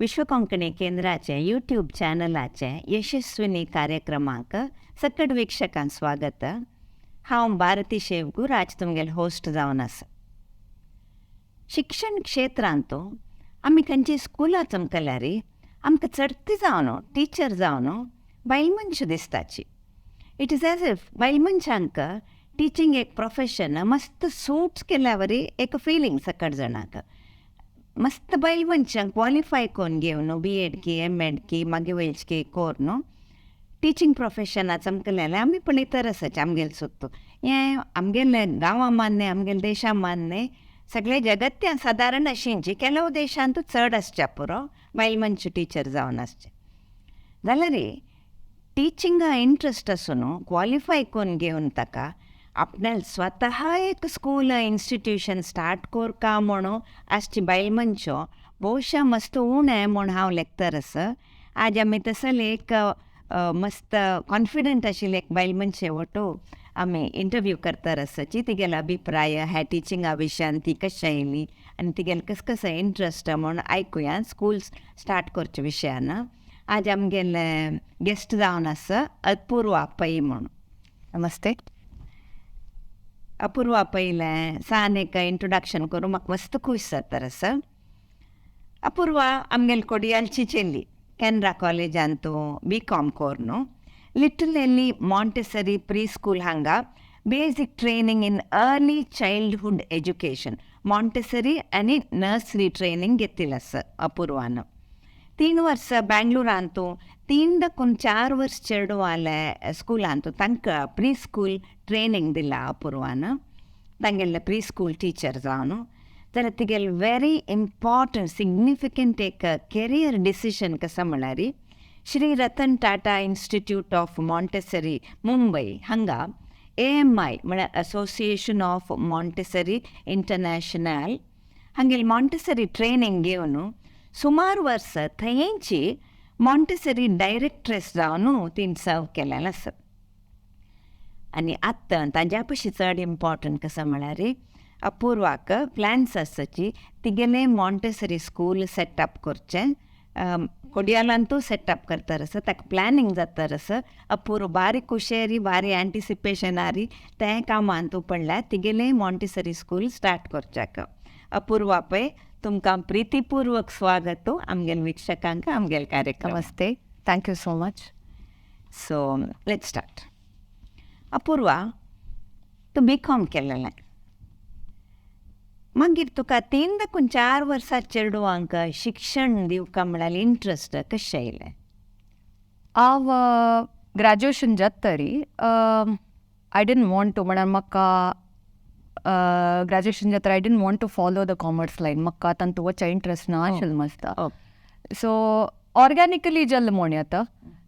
विश्व कोंकणी केंद्राचें यूट्यूब चॅनलाचें यशस्विनी कार्यक्रमाक सकट वीक्षकांक स्वागत. हांव भारती शेवगूर आज तुमगेले होस्ट जावन आसा. शिक्षण क्षेत्रांत आमी खंयची स्कुलां चमकल्यार आमकां चडती जावन टिचर जावन बायल मनशां दिसताची. It is as if बायल मनशांक टिचींग एक प्रोफेशन मस्त सूट्स केल्या वरी एक फिलींग सकट जाणांक. मस्त बायल मनशांक क्वॉलिफाय करून घेवन बी एड की एम एड की मागीर वयची करून टिचींग प्रोफेशना चमकलेलें आमी पळयतर आसाचे. आमगेले सुत्तू हें आमगेले गांवां मान्य, आमगेले देशा मान्य, सगळे जगत्यान सादारण अशींची ಕೆಲವು देशांतू चड आसच्या पुरो बायल मनशां टिचर जावन आसचे. जाल्यार टिचिंगा इंट्रस्ट आसून क्वॉलिफाय करून घेवन ताका आपणाले स्वतः एक स्कूल इन्स्टिट्यूशन स्टार्ट करका म्हणून आसची बायल मनशां भोवशा मस्त उणें म्हूण हांव लेखतर आसा. आज आमी तसले एक मस्त कॉन्फिडंट आशिल्ले एक बायल मनशे वटू आमी इंटरव्यू करतर आसाची. तिगेलो अभिप्राय ह्या टिचिंगा विशयान ती कशें आयली आनी तिगेलो कस कसो इंट्रस्ट म्हूण आयकुया स्कूल स्टार्ट करच्या विशयान. आज आमगेले गेस्ट जावन आसा अपूर्वा पै म्हूण. नमस्ते. अपूर्वा पैलें सान एक इंट्रोडक्शन करूं म्हाका मस्त खूश जाता आसा. अपूर्वा आमगेले कोडियालची चेली, केनरा कॉलेजांतू बी कॉम कोर्नु little Elly Montessori pre school हांगा basic training in early childhood education Montessori आनी नर्सरी ट्रेनींग घेतिल्लें आसा अपूर्वान. 3 वर्सां बँगलोरांतू 3 दाखून 4 वर्स चेडवाले स्कुलांतू तांकां प्री स्कूल ट्रेनींग दिला अपूर्वान, तांगेले प्री स्कूल टिचर जावन. जाल्यार तिगेले व्हेरी इम्पॉर्टंट सिग्निफिकंट एक करियर डिसिजन कसो म्हळ्यार Shri Ratan Tata institute of Montessori Mumbai हांगा AMI म्हळ्यार असोसिएशन ऑफ मॉन्टेसरी इंटरनॅशनल हांगेली मॉन्टेसरी ट्रेनींग घेवन सुमार वर्सां थंयची मॉन्टेसरी डायरेक्ट्रेस जावन तिणें सर्व केलेलें आसा. आनी आतां ताज्या पशी चड इम्पॉर्टंट कसो म्हळ्यार अपूर्वाक प्लॅन्स आसाची तिगेलें मॉन्टेसरी स्कूल सेटअप करचें. कोडियालांतू सेटअप करता आसा, ताका प्लॅनिंग जाता आसा. अपूर्व बारीक कुशेरी बारी एंटिसिपेशनारी तें कामांतू पडल्या तिगेलें मॉन्टेसरी स्कूल स्टार्ट करच्याक. अपूर्वा पै, तुमकां प्रितीपूर्वक स्वागत आमगेले वीक्षकांक आमगेले कार्यक्रम. नमस्ते, thank you so much. So let's start. Apoorva, तूं बी कॉम केलेलें, मागीर तुका 3 दाखून 4 वर्सां चेडवांक शिक्षण दिवका म्हळ्यार इंट्रस्ट कशें आयलें? हांव ग्रॅज्युएशन जाता तरी I didn't want to, म्हळ्यार म्हाका ग्रॅज्युएशन जाता I didn't want to follow the commerce line. म्हाका तांतू वचच्या इंट्रस्ट ना आशिल्लो मस्त. सो ऑर्गॅनिकली जालें म्हण येता.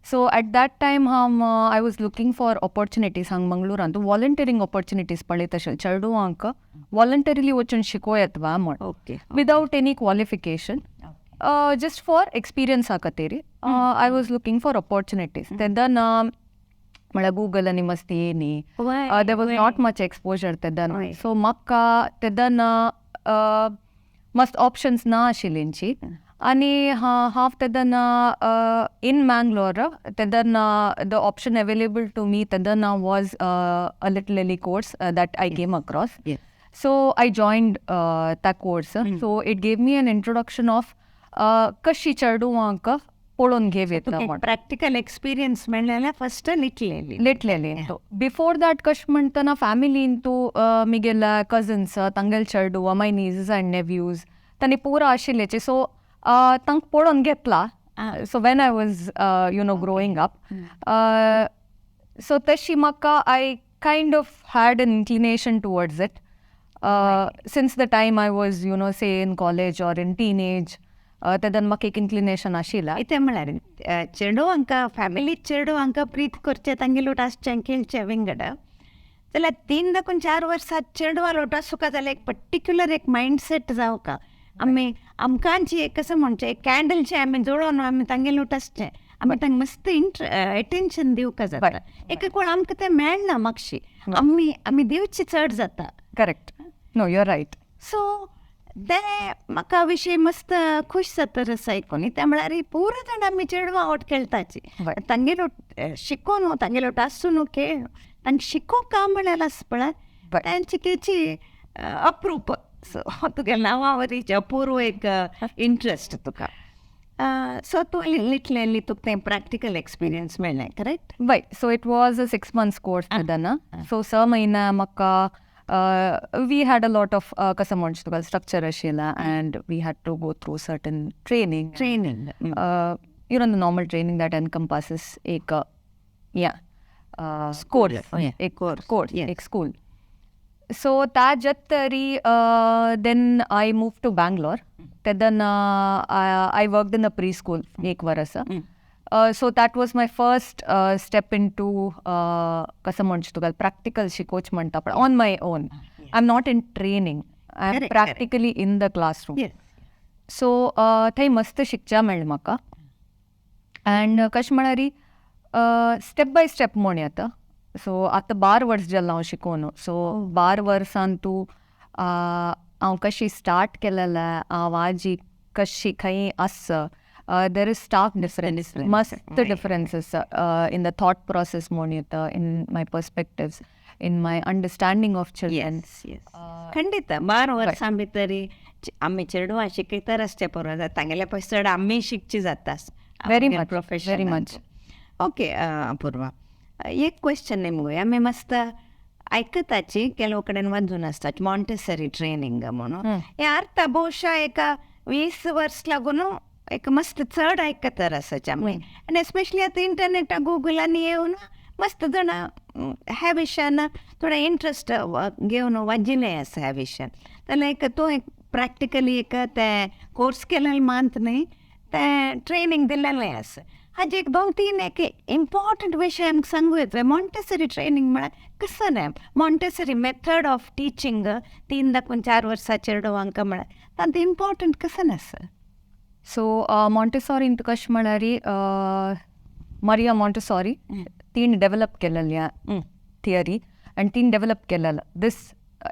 सो एट that time हांव I was looking for opportunities हांगा मंगळुरांत वॉलंटियरींग ऑपॉर्चुनिटीज पळयत आशिल्लें, चेडवांक वॉलंटरीली वचून शिकोवं येता वा म्हण, without any qualification, just for एक्सपिरियन्सा खातीर I was looking for opportunities. तेन्ना म्हळ्यार गुगल आनी मस्ती येयनी, there was not much exposure तेन्ना. सो म्हाका तेन्ना मस्त ऑप्शन्स ना आशिल्लींची. आनी हांव तेन्ना इन मँगलोर तेन्ना the option available to me तेन्ना was a Little Ellie course that I came across. So I joined that course. So it gave me an introduction of कशी चेडवांक पळोवन घेव येता म्हण. प्रॅक्टिकल एक्सपिरियन्स मेळ्ळें first Little Ellie. Little Ellie. Before that कशें म्हणटना फॅमिलीन तूं मिगेल्या कजन्स तांगेले चेडवां, माय नीजीस अँड नेव्यूज तांणी पुरा आशिल्लेचे. सो तांकां पळोवन घेतला. So when I was growing up, so तशी म्हाका I kind of had an inclination towards it since the time I was say in college or in teenage. तेन्ना म्हाका एक इन्क्लिनेशन आशिल्लें. इतें म्हळ्यार चेडवांक फॅमिली चेडवांक प्रीत करचें तांगेले लोट आसचें खेळचें विंगड, जाल्यार 3 दाखून 4 वर्सां चेडवा लोट आसूका जाल्यार एक पर्टिक्युलर एक मायंडसेट जावका. आमी आमकांची एक कसं म्हणचें एक कॅन्डलचें आमी जळोवन आमी तांगेले लोट आसचें, आमी तांकां मस्त एटेन्शन दिवका जाता. एक कोण आमकां तें मेळना मातशी, आमी आमी दिवची चड जाता. Correct, no you are right. So ते म्हाका विशय मस्त खूश जाता आसा आयकून. त्या म्हळ्यार पुरा जाण आमी चेडवां आवट खेळटाची. तांगेलो शिकोन तांगेलो आसून खेळ तांकां शिकोवंक का म्हळ्यार आसा पळय तांची तेची अप्रूप. सो तुगे नांवा वरीच अपूर्व एक इंट्रस्ट तुका. सो तूं लिटरली तुका तें प्रॅक्टिकल एक्सपिरियन्स मेळ्ळें, करेक्ट? वय, so it was a 6 months course तेन्ना. सो 6 महिना म्हाका we had a lot of कसं म्हणचे तुका स्ट्रक्चर आशिल्लें and we had to go through certain training. Training. The normal training that encompasses एक yeah course. एक course. Course, एक स्कूल. सो ता जत्तरी then I move to Bangalore. तेदन I worked in a pre school एक वर्स. So that was my first step into कसं म्हणचे तुका practical शिकोच म्हणटा पण on my own. I am not in training, I am practically in the classroom. So थंय मस्त शिकच्या मेळ्ळें म्हाका. अँड कशें म्हळ्यार स्टेप बाय स्टेप म्हण येता. सो आतां 12 वर्स जालें हांव शिकोवन. सो 12 वर्सान तूं हांव कशी स्टार्ट केलेलें, हांव आजी कशी खंय आसा, there is stark difference. Difference. मस्त डिफरन्स आसा इन the thought process म्हण येता, in my perspectives, in my understanding of children. Yes yes ಖಂಡಿತ. 12 वर्सां भितर आमी चेडवां शिकयता आसचे परस तांगेले पयस चड आमी शिकची जाता. Very much, profession. Very much. Okay Apurva, एक क्वेश्चन निमगो. आमी मस्त आयकताची, ಕೆಲವು कडेन वाजून आसतात मॉन्टेसरी ट्रेनिंग म्हणून. हे अर्थ ಬಹುಶಃ एका 20 वर्स लागून एक मस्त चड आयकतर आसाचे आमी. आनी एस्पेशली आतां इंटरनेट गुगलांनी येवन मस्त जाणां ह्या विशयान थोडे इंट्रस्ट घेवन वाजिल्लें आसा ह्या विशयान. जाल्यार एक तूं एक प्रॅक्टिकली एक तें कोर्स केलेलें मात न्ही, तें ट्रेनींग दिलेलें आसा. हाजे एक दोन तीन एक इम्पॉर्टंट विशय आमकां सांगू येता. मॉन्टेसरी ट्रेनींग म्हळ्यार कसो न्हय, मॉन्टेसरी मेथड ऑफ टिचींग 3 दाखून 4 वर्सां चेडवांक म्हळ्यार तांकां इम्पॉर्टंट कसो आसा? सो मॉन्टेसॉरीन कशें म्हळ्यार मरिया मॉन्टेसॉरी तीन डेव्हलप केलेल्या थियरी आनी तीन डेव्हलप केलेलं this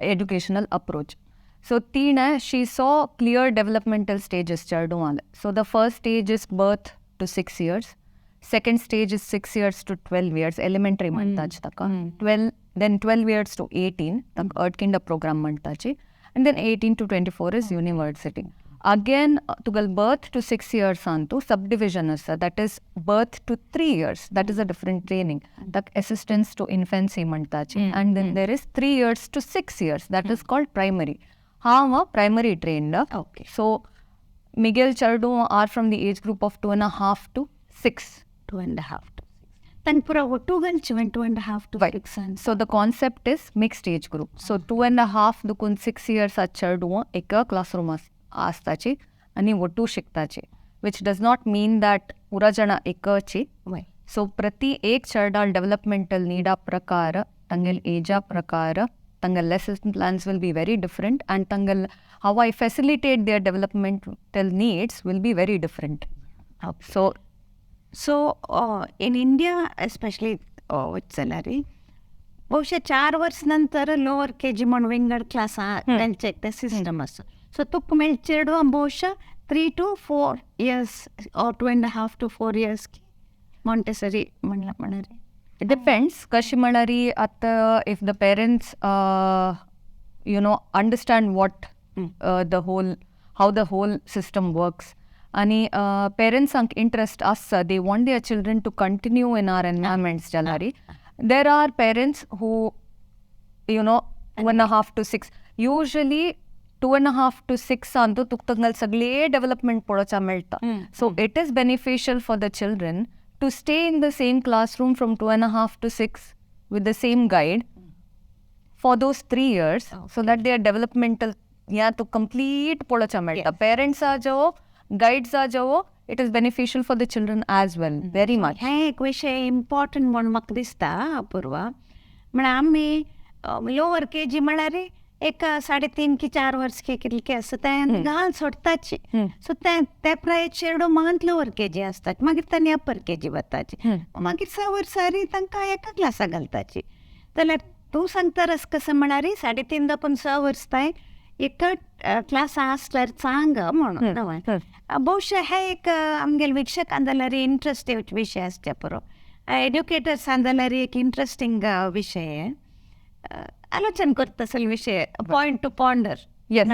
educational approach. So तिणें she saw clear developmental stages चेडवांले. So the first stage is birth to 6 years, second stage is 6 years to 12 years, elementary म्हणटाचे ताका, 12, then 12 years to 18 ताका अर्टकिंडर प्रोग्राम म्हणटाची, and then 18 to 24 is university. Again तुगेले birth to 6 years तूं sub division आसा, that is birth to 3 years, that is a different training, ताका assistance two इन्फेन्सी म्हणटाची, and then there is 3 years to 6 years, that is called primary. हांव primary trained. So Miguel चेडूं are from the age group of 2.5 to 6. 2.5 to. तांकां पुरो ಒಟ್ಟು घालची 2.5 to 6. So the concept is mixed age group. So 2.5 Dukun 6 years चेडूं एका classroom आसताची आनी ಒಟ್ಟು शिकताची, which does not mean that पुरा जाणां एकची. सो प्रति एक चेडा डेवलपमेंटल नीडा प्रकार, तांगेल एजा प्रकार, तांगेल lesson plans will be very different and तांगेल how I facilitate their developmental needs will be very different. So so in India especially वच जाल्यार ಬಹುಶಃ 4 वर्स नंतर लोअर के जी म्हण विंगड क्लास तांचे ते सिस्टम आसा. सो तुका मेळ चेडवां ಬಹುಶಃ 3 to 4 years or 2.5 to 4 years Montessori म्हणला म्हणारी. It depends. कशी म्हणारी आतां if the parents understand what the whole how the whole system works आणि पेरंट्सांक इंट्रस्ट आसता, they want their children to continue in our environments जाल्यार, there are parents who 1.5 to 6, usually 2.5 to 6 Antu तुका तांगेले सगळे development पळोवच्या मेळटा. So it is beneficial for the children to stay in the same classroom from 2.5 to 6 with the same guide for those 3 years, so that their developmental या तो complete पळोवच्या मेळटा. Parents जो guides जो, it is beneficial for the children as well, very much. हें एक विशय important म्हूण म्हाका दिसता अपूर्वा. म्हळ्यार आमी लोअर के जी म्हळ्यार एक 3.5 की 4 वर्स की कितके आसा तें घाल सोडटाची. सो तें ते प्राय चेडो मात लोअर के जी आसतात, मागीर तांणी अपर के जी वताची, मागीर 6 वर्सांनी तांकां एका क्लासाक घालताची. जाल्यार तूं सांगता रस कसं म्हळ्यार 3.5 दाखून 6 वर्स तांय एक क्लासा आसल्यार चांग म्हणून ಬಹುಶಃ हे एक आमगेले वीक्षकां जाल्यार इंट्रस्ट विशय आसचे पुरो, एड्युकेटर्सान जाल्यार एक इंट्रस्टींग विशय, आलोचन करता असल विशय, point to ponder. Yes,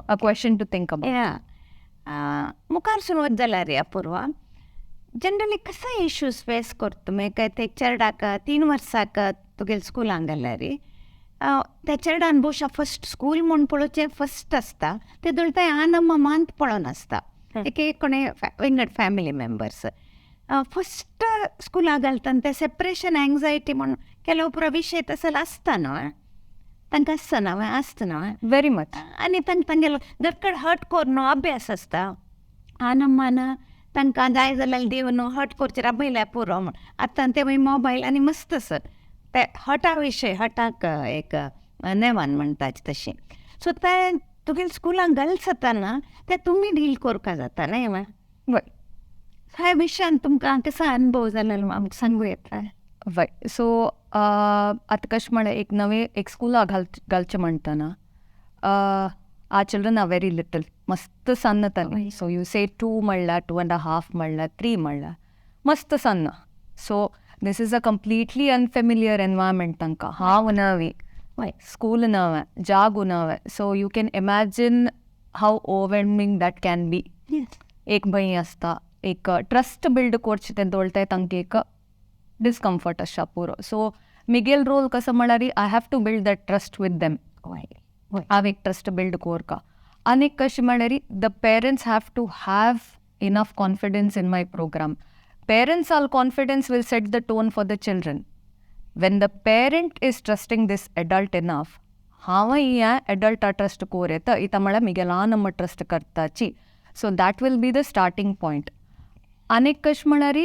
a question to think about. या मुखार वच जाल्यार अपूर्वा, जनरली कसो इश्यूज फेस करता तुमी? काय ते चेरडाक 3 वर्साक तुगेले स्कुलान घाल्यार त्या चेरडान बहुशा फर्स्ट स्कूल म्हूण पळोवचें फर्स्ट आसता, ते दोळताय आनम्मा मांत पळोवन आसता, एक एक कोणे विंगड फॅमिली मेंबर्स फर्स्ट स्कुलाक घालता ते सेपरेशन एंग्जायटी म्हूण ಕೆಲವು ಪುರ ವಿಷಯ तसो आसता न्हय तांकां, आसता न्हय, आसता न्हय? Very much. आनी तांकां तांगेलो धरकड हट करून अभ्यास आसता, आनम्मान तांकां जाय जाल्यार दिवन हट करचें राबयल्यार पुरो म्हूण. आतां ते मागीर मोबायल आनी मस्त सर ते हटा विशय, हटाक एक नेमान म्हणटाचे तशें. सो ते तुगेले स्कुलाक घाल जाताना ते तुमी डील करपा जाता न्हय? वय. ह्या विशयान तुमकां कसो अनुभव जालो आमकां सांगू येता? वय, सो आतां कशें म्हळ्यार एक नवे एक स्कुलाक घालचें म्हणटना our children are very little, मस्त सन्न तांणी. सो you से 2 म्हणल्यार 2.5 म्हणल्यार 3 म्हणल्यार मस्त सन्न. So this is a completely unfamiliar environment तांकां, हांव नवी, स्कूल नवें, जागो नवें. So you can imagine how overwhelming that can be. एक भंय आसता, एक ट्रस्ट बिल्ड करचें तें दवरताय तांकां एक डिस्कम्फर्ट आसता पुरो. सो मिगेल रोल कसो म्हळ्यार I have to build that trust with them. हांव एक ट्रस्ट बिल्ड कोरका. आनी कशें म्हळ्यार the parents have to have enough confidence in my program. Parents all confidence will set the tone for the children. When the parent is trusting this adult enough, हांवय ह्या एडल्टा trust कोर येता, इता म्हळ्यार मिगेला नम्म trust करताची. So that will be the starting point. आनीक कशें म्हळ्यार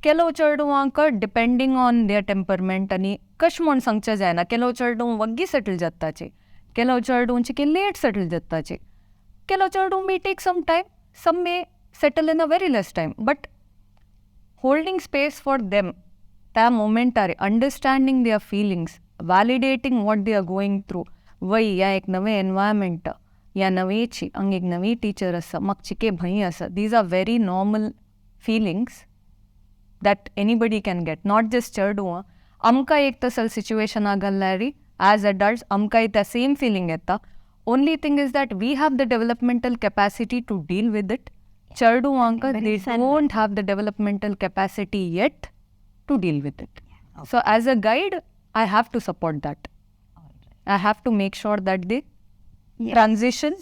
ಕೆಲವು चेडवांक डिपेंडींग ऑन their temperament आनी कशें म्हूण सांगचें जायना, ಕೆಲವು चेडूं वग्गी सेटल जाताचे, ಕೆಲವು चेडूं लेट सेटल जाताचे, ಕೆಲವು चेडूं may take some time, some may settle in a very less time. But holding space for them त्या मोमेंटार, understanding their feelings, validating what they are going through. वय ह्या एक नवें एनवायरमेंट, ह्या नवेची हांगा एक नवी टिचर आसा, म्हाका चिके भंय आसा. These are very normal feelings that anybody can get, not just चेडवां. आमकां एक तसल सिच्युएशना घाल्यार एज एडल्ट्स आमकांय त्या सेम फिलींग येता. Only thing is that we have the developmental capacity to deal with it. चेडवांक they don't have the developmental capacity yet to deal with it. So as a guide I have to support that. I have to make sure that they transition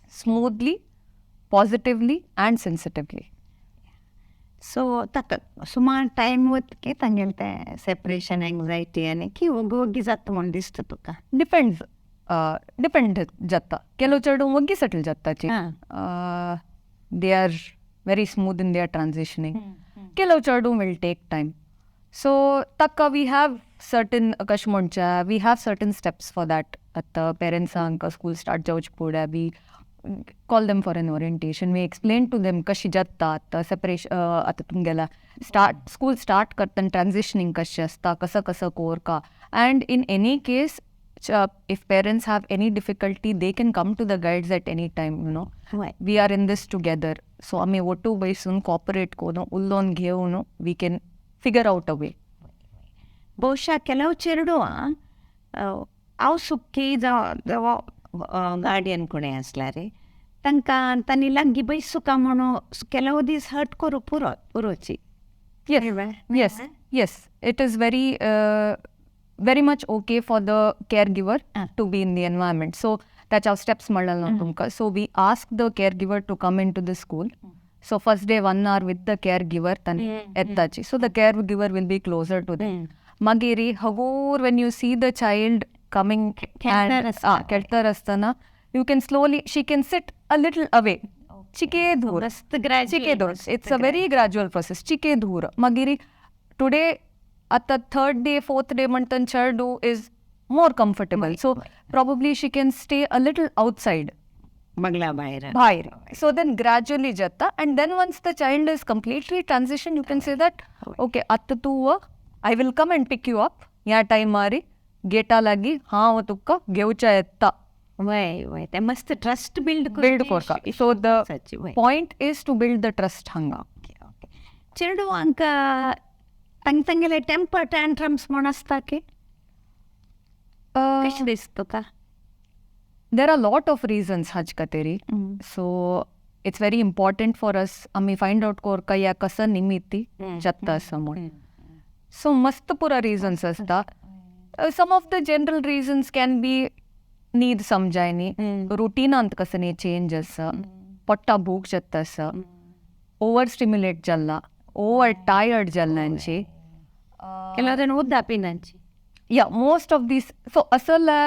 smoothly, positively and sensitively. So ताका सुमार time वतकीर तांगेलें तें separation anxiety आनी की वोगी वोगी जाता म्हूण दिसता तुका? डिपेंड्स, डिपेंड जाता. ಕೆಲವು चेडूं वग्गी settle जाताची, they are very smooth in their transitioning. ಕೆಲವು चेडूं will take time. So ताका we have certain, कशें म्हणचें, we have certain steps for that. आतां पेरंट्सांक स्कूल स्टार्ट जावचे फुडें we call them for an orientation, we explain to them कशी जाता आतां सेपरेशन, आतां तुमगेल्या स्टार्ट स्कूल स्टार्ट करतना ट्रान्जिशनींग कशें आसता, कसो कसो कोरका. And in any case if parents have any difficulty, they can come to the guides at any time, you know. We are in this together. So आमी ಒಟ್ಟು ಬಯसून कॉपरेट करून उलोवन घेवन we can figure out a way. ಬಹುಶಃ ಕೆಲವು चेडवां हांव सुखी जावं गार्डियन कोणूय आसल्यार तांकां तांणी लागीं बैसुका म्हणून ಕೆಲವು दीस हट करूं पुरो पुरोची. Yes, it is very very much okay for the caregiver to be in the environment. So त्याच्या steps म्हणलं ना तुमकां. So we ask the caregiver to come into the school. So first day 1 hour with the caregiver तांणी येताची. So the caregiver will be closer to them. मागीर हगूर when you see the child coming खेळतर आसतना you can slowly, she can sit a little away. चिके धूर, चिके धूर. It's a very gradual process. चिके धूर. मागीर today आतां third day fourth day म्हणटन चेडू is more comfortable. So probably she can stay a little outside. बगला भायर. भायर. So then gradually जाता and then once the child is completely transition, you can say that okay, आतां तूं I will come and pick you up ह्या टायमार, गेटा लागीं हांव तुका घेवच्या येता. वय वय, ते मस्त ट्रस्ट बिल्ड बिल्ड करता. So the point is to build the trust हांगा. ओके. चेडवांक तांग तांगेले टेम्पर टँट्रम्स म्हण आसता की कशें दिसता तुका? There are lot of reasons हाज खातीर. So it's very important for us आमी फायंड आवट कोरका ह्या कसो निमित्ती जाता आसा म्हूण. सो मस्त पुरा रिजन्स आसता. Some of the general reasons can be न्हीद समजायनी, रुटिनांत कसो न्ही चेंज आसा, पोट्टा भूक जाता आसा, ओवर स्टिम्युलेट जाला, ओवर टायर्ड जाल्ल्यांची. ಕೆಲವು ಜನ ಉದ್ದ ಪಿನಂಚಿ. Yeah, most of these. So असले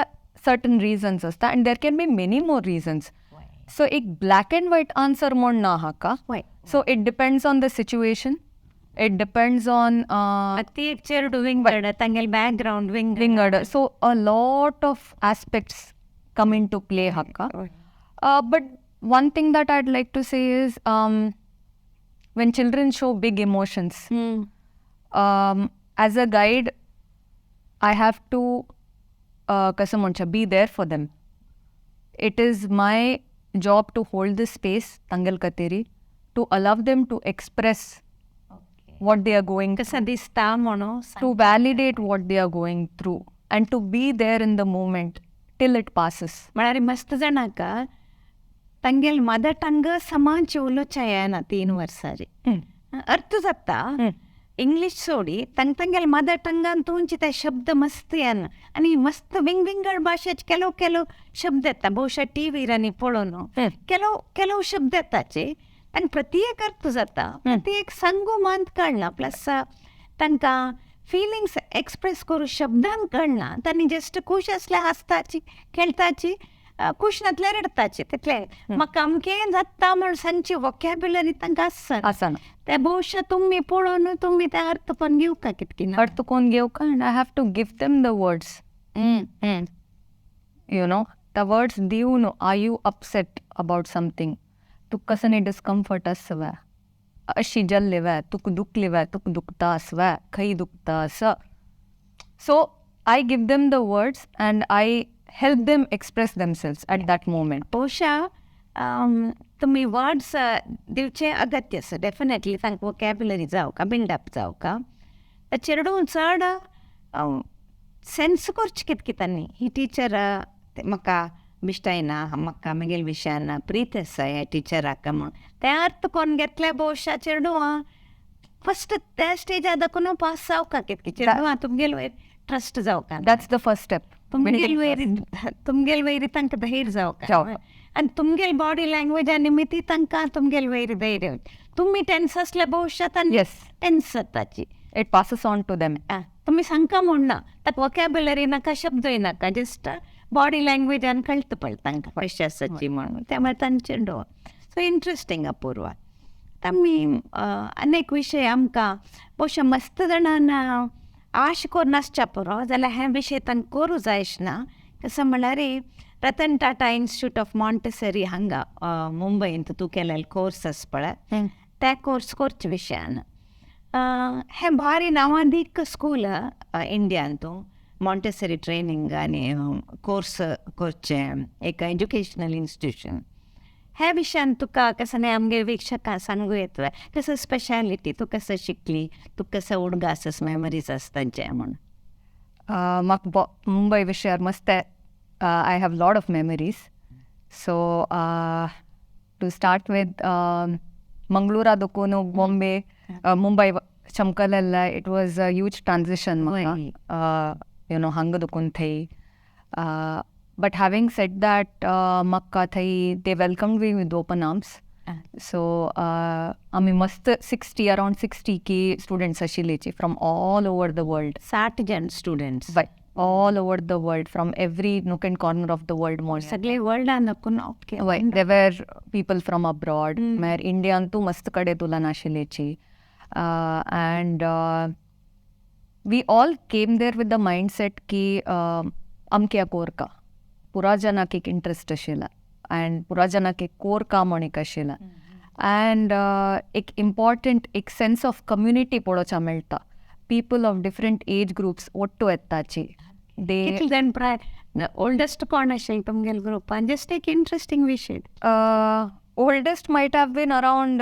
certain reasons आसता and there can be many more reasons. So एक black and white answer म्हण ना हाका. So it depends on the situation, it depends on ती एक चेरडू विंगड, तांगेले बॅकग्रावंड विंगड. विंगड. So a lot of aspects come into play हाका. But one thing that I'd like to say is when children show big emotions, as a guide I have to कसं म्हणचें, be there for them. It is my job to hold this space तांगेल खातीर, to allow them to express what they are going, कसं दिसता म्हणून, to validate what they are going through and to be there in the moment till it passes. म्हळ्यार मस्त जाणांक तांगेल mother tongue समांचे उलोवच्या येना 3 वर्सांचे. अर्थ जाता इंग्लीश सोडी तांग तांगेल मदर टंगान तुमचे ते शब्द मस्त येना आनी मस्त विंग विंगड भाशेचे ಕೆಲವು ಕೆಲವು शब्द येता. ಬಹುಶಃ टी व्हीर आनी पळोवन ಕೆಲವು ಕೆಲವು शब्द येताचे तांकां प्रत्येक अर्थ जाता, प्रत्येक सांगू मात कळना, प्लस तांकां फिलिंग्स एक्सप्रेस करूं शब्दान कळना. तांणी जस्ट खूश आसल्यार हांसताची, खेळटाची, खूश नासल्यार रडटाची. तितलें म्हाका अमकें जाता म्हण सांगची वोकॅब्युलरी तांकां आसना. आसना. ते बहुशा तुमी पळोवन तुमी ते अर्थ पण घेवका कितकी ना. अर्थ कोण घेवका and I have to give them the words. You know, the words दिवन, are you upset about something, तुका कसं न्ही डिस्कम्फर्ट आसा वे, अशी जाल्ली वे, तुका दुखली वे, तुका दुखता आसा वे, खंय दुखता आसा. So I give them the words and I help them express themselves at that moment. ಬಹುಶಃ तुमी वर्ड्स दिवचे अगत्य आसा डेफिनेटली, तांकां वोकॅब्युलरी जावका, बिल्डअप जावका. चेडूं चड सेन्स करचें कितकें तांणी ही टिचर म्हाका बिश्टायना, म्हाका म्हगेले विशयान प्रीत आसा ह्या टिचराक म्हूण तें अर्थ कोन्न घेतल्यार बहुशा चेडवां फस्ट त्या स्टेजार दाखोवन पास जावका कितकें चेडवां तुमगेले वयर ट्रस्ट जावका. That's the first step. तुमगेले वयर, तुमगेले वयर तांकां धैर्य जावका आनी तुमगेले बॉडी लँग्वेजा निमित्ती तांकां तुमगेले वयर धैर्य. तुमी टेन्स आसल्यार बहुशा तांकां tense जाताची. It passes on to them. तुमी सांगका म्हूण ना, ताका वोकॅब्युलरी नाका, शब्दय नाका, जस्ट बॉडी लँग्वेजान कळटा पळय तांकां कशें आसाची म्हणून, त्या तांचे डो. So interesting Apurva. आमी अनेक विशय आमकां बहुशा मस्त जाणां आश करून आसच्या पुरो जाल्यार हे विशय तांकां करूं जाय अशें ना. कसो म्हणल्यार Ratan Tata institute of Montessori हांगा मुंबयंत तूं केलेलो कोर्स आसा पळय, त्या कोर्स करचे विशयान हें भारी नांवादीक स्कूल इंडियान तूं मॉन्टेसरी ट्रेनींग आनी कोर्स करचें एक एज्युकेशनल इन्स्टिट्यूशन. ह्या विशयान तुका कसो न्ही आमगे वीक्षकां सांगू येता कसो स्पेशालिटी, तूं कसो शिकली, तुका कसो उडगास मेमरीज आसता तांचे म्हूण. म्हाका मुंबय विशयार मस्त I have lot of memories. So to start with मंगळूरा दोकून Bombay Mumbai चमकलेल्ला, it was a huge transition म्हाका, you know, हांगा दोकून थंय. But having said that, म्हाका थंय they welcomed me with open arms. So आमी मस्त 60, अरावंड 60 की students आशिल्लीची from all over the world. 60 जण students. हय, all over the world, from every nook and corner of the world म्हण. सगळे वर्ल्डान दाखोवन. ओके. हय, there were people from abroad, मागीर इंडियांतू मस्त कडेन तुला आशिल्लीची. And we all came there with the mindset की अमक्या कोरका पुरा जनाक एक इंट्रस्ट आशिल्ला अँड पुरा जनाक एक कोरका म्हण एक आशिल्ला अँड एक इम्पॉर्टंट एक सेन्स ऑफ कम्युनिटी पळोवच्या मेळटा. People of different age groups ಒಟ್ಟು ಎತ್ತಾಚಿ. दे कितले जाण प्राय ओल्डस्ट कोण आशिल्ले तुमगेले ग्रुपान? जस्ट एक इंट्रस्टींग विशय. Oldest might have been around,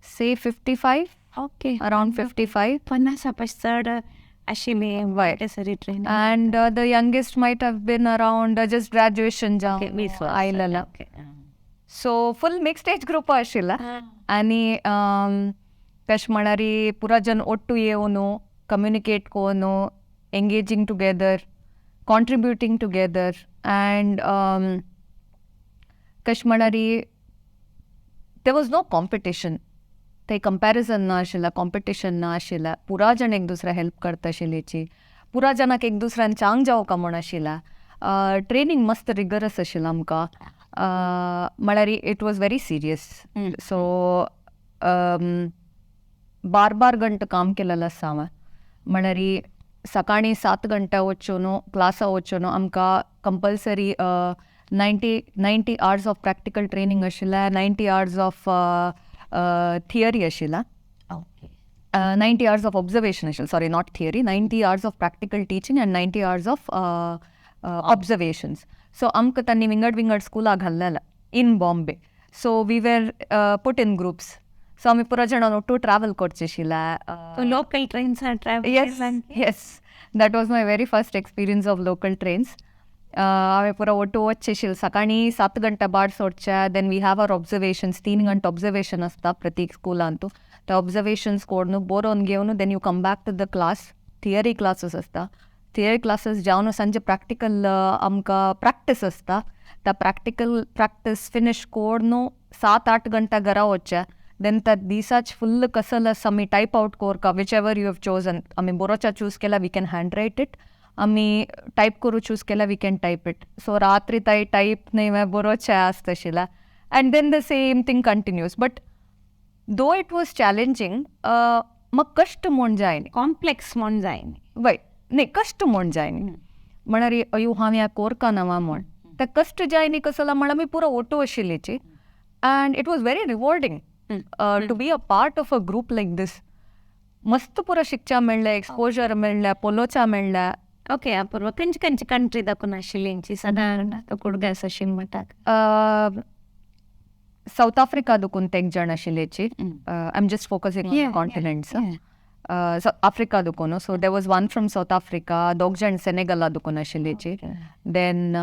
say, 55. Around 55. पन्नासा पस चड आशिल्ली वय. Montessori training. And the youngest might have been around just graduation जावन 20 आयलेला. So full mixed age group आशिल्ला आनी कशें म्हळ्यार पुरा जन ಒಟ್ಟು येवन कम्युनिकेट कोन्न, engaging together, contributing together and कशें म्हळ्यार there was no competition. ते कंपॅरिजन ना आशिल्ला, कॉम्पिटिशन ना आशिल्ला. पुरा जण एक दुसरा हेल्प करता आशिल्ल्याची, पुरा जणाक एक दुसऱ्यान चांग जावका म्हूण आशिल्ला. ट्रेनींग मस्त रिगरस आशिल्लें आमकां, म्हळ्यार it was very serious. So बार बार गंट काम केलेलें आसा हांवें. म्हळ्यार सकाळीं 7 घंटा वचून क्लासा वचून आमकां compulsory 90 hours of practical training आशिल्लें, 90 आवर्स ऑफ थियरी आशिल्ला, 90 hours of observation आशिल्लें, sorry, not theory, 90 hours of practical teaching and 90 hours of observations. So आमकां तांणी विंगड विंगड स्कुलां घाल्लेलें in Bombay. So we were put in groups. So आमी पुरा जाणां ಒಟ್ಟು ट्रॅवल करचें आशिल्लें. Local trains travel? Yes, that was my very first experience of local trains. हांवें पुरा ಒಟ್ಟು वचचें आशिल्लें. सकाळीं 7 घंटा भायर सोडचें, then we have our observations. 3 घंटे ऑब्जर्वेशन आसता प्रत्येक स्कुलांतू. ते ऑब्जर्वेशन्स करून बरोवन घेवन then you come back to the class. Theory classes आसता. थियरी क्लासीस जावन सांजे प्रॅक्टिकल आमकां प्रॅक्टीस आसता. त्या प्रॅक्टिकल प्रॅक्टीस फिनीश करून 7-8 घंटा घरा वचचें. Then त्या दिसाच फुल्ल कसलस आमी टायप आउट कोरका, whichever you have chosen. आमी बरोवच्या चूज केला, we can hand write it. आमी टायप करूं चूज केला, we can type it. So रात्री ताई टायप न्हय बरोवचें आसता आशिल्लें and then the same thing continues. But though it was challenging, म्हाका कश्ट म्हूण जायना. कॉम्प्लेक्स म्हूण जायना. वय, न्ही, कश्ट म्हूण जायना, म्हळ्यार अयो हांव ह्या कोरका नवा म्हूण ते कश्ट जायनी. कसो म्हळ्यार आमी पुरो ओटो आशिल्ल्याची and it was very rewarding to be a part of a group like this. मस्त पुरो शिकच्या मेळ्ळें, एक्सपोजर मेळ्ळें, पळोवच्या मेळ्ळें. ओके अपूर्व, खंयचे खंयचे कंट्री दाखोवन आशिल्ली सादारण कुडगास अशी म्हणटात? सावथ आफ्रिका दुकून ते एक जण आशिल्ल्याची. I am just focusing on continents. Africa Dukun, so there was one from South Africa, दोग जाण सेनेगला दुकून आशिल्ल्याची, देन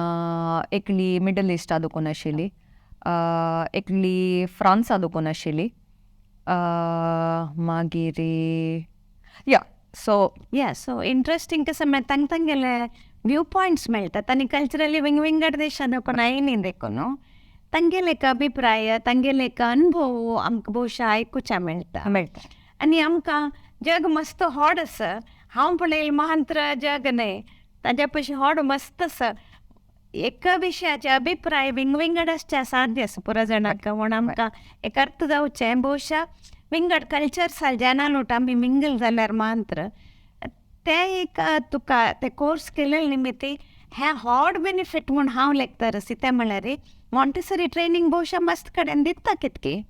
एकली मिडल इस्टा दुकून आशिल्ली, एकली फ्रांसा दुकून आशिल्ली, मागीर या सो या, सो इंट्रस्टींग. कसं म्हळ्यार तांकां तांगेले व्यू पॉयंट्स मेळटात आनी कल्चरली विंग विंगड देशां देखून आयली देखून तांगेले एक अभिप्राय, तांगेले एक अनुभव आमकां बहुशा आयकुच्या मेळटा. मेळटा. आनी आमकां जग मस्त व्हड आसा. हांव पळयलें मात्र जग न्हय, ताज्या पयशे व्हड मस्त आसा. एका विशयाचे अभिप्राय विंगविंगड आसचे साध्य आसा पुरो जाणांक म्हूण आमकां एक अर्थ जावचें. बहुशा विंगड कल्चर्स जाणां आमी मिंगल जाल्यार मात्र ते एक तुका ते कोर्स केले निमित्ती हें व्हड बेनिफीट म्हूण हांव लेखता रसी. तें म्हळ्यार मॉन्टेसरी ट्रेनींग बहुशा मस्त कडेन दिता कितकी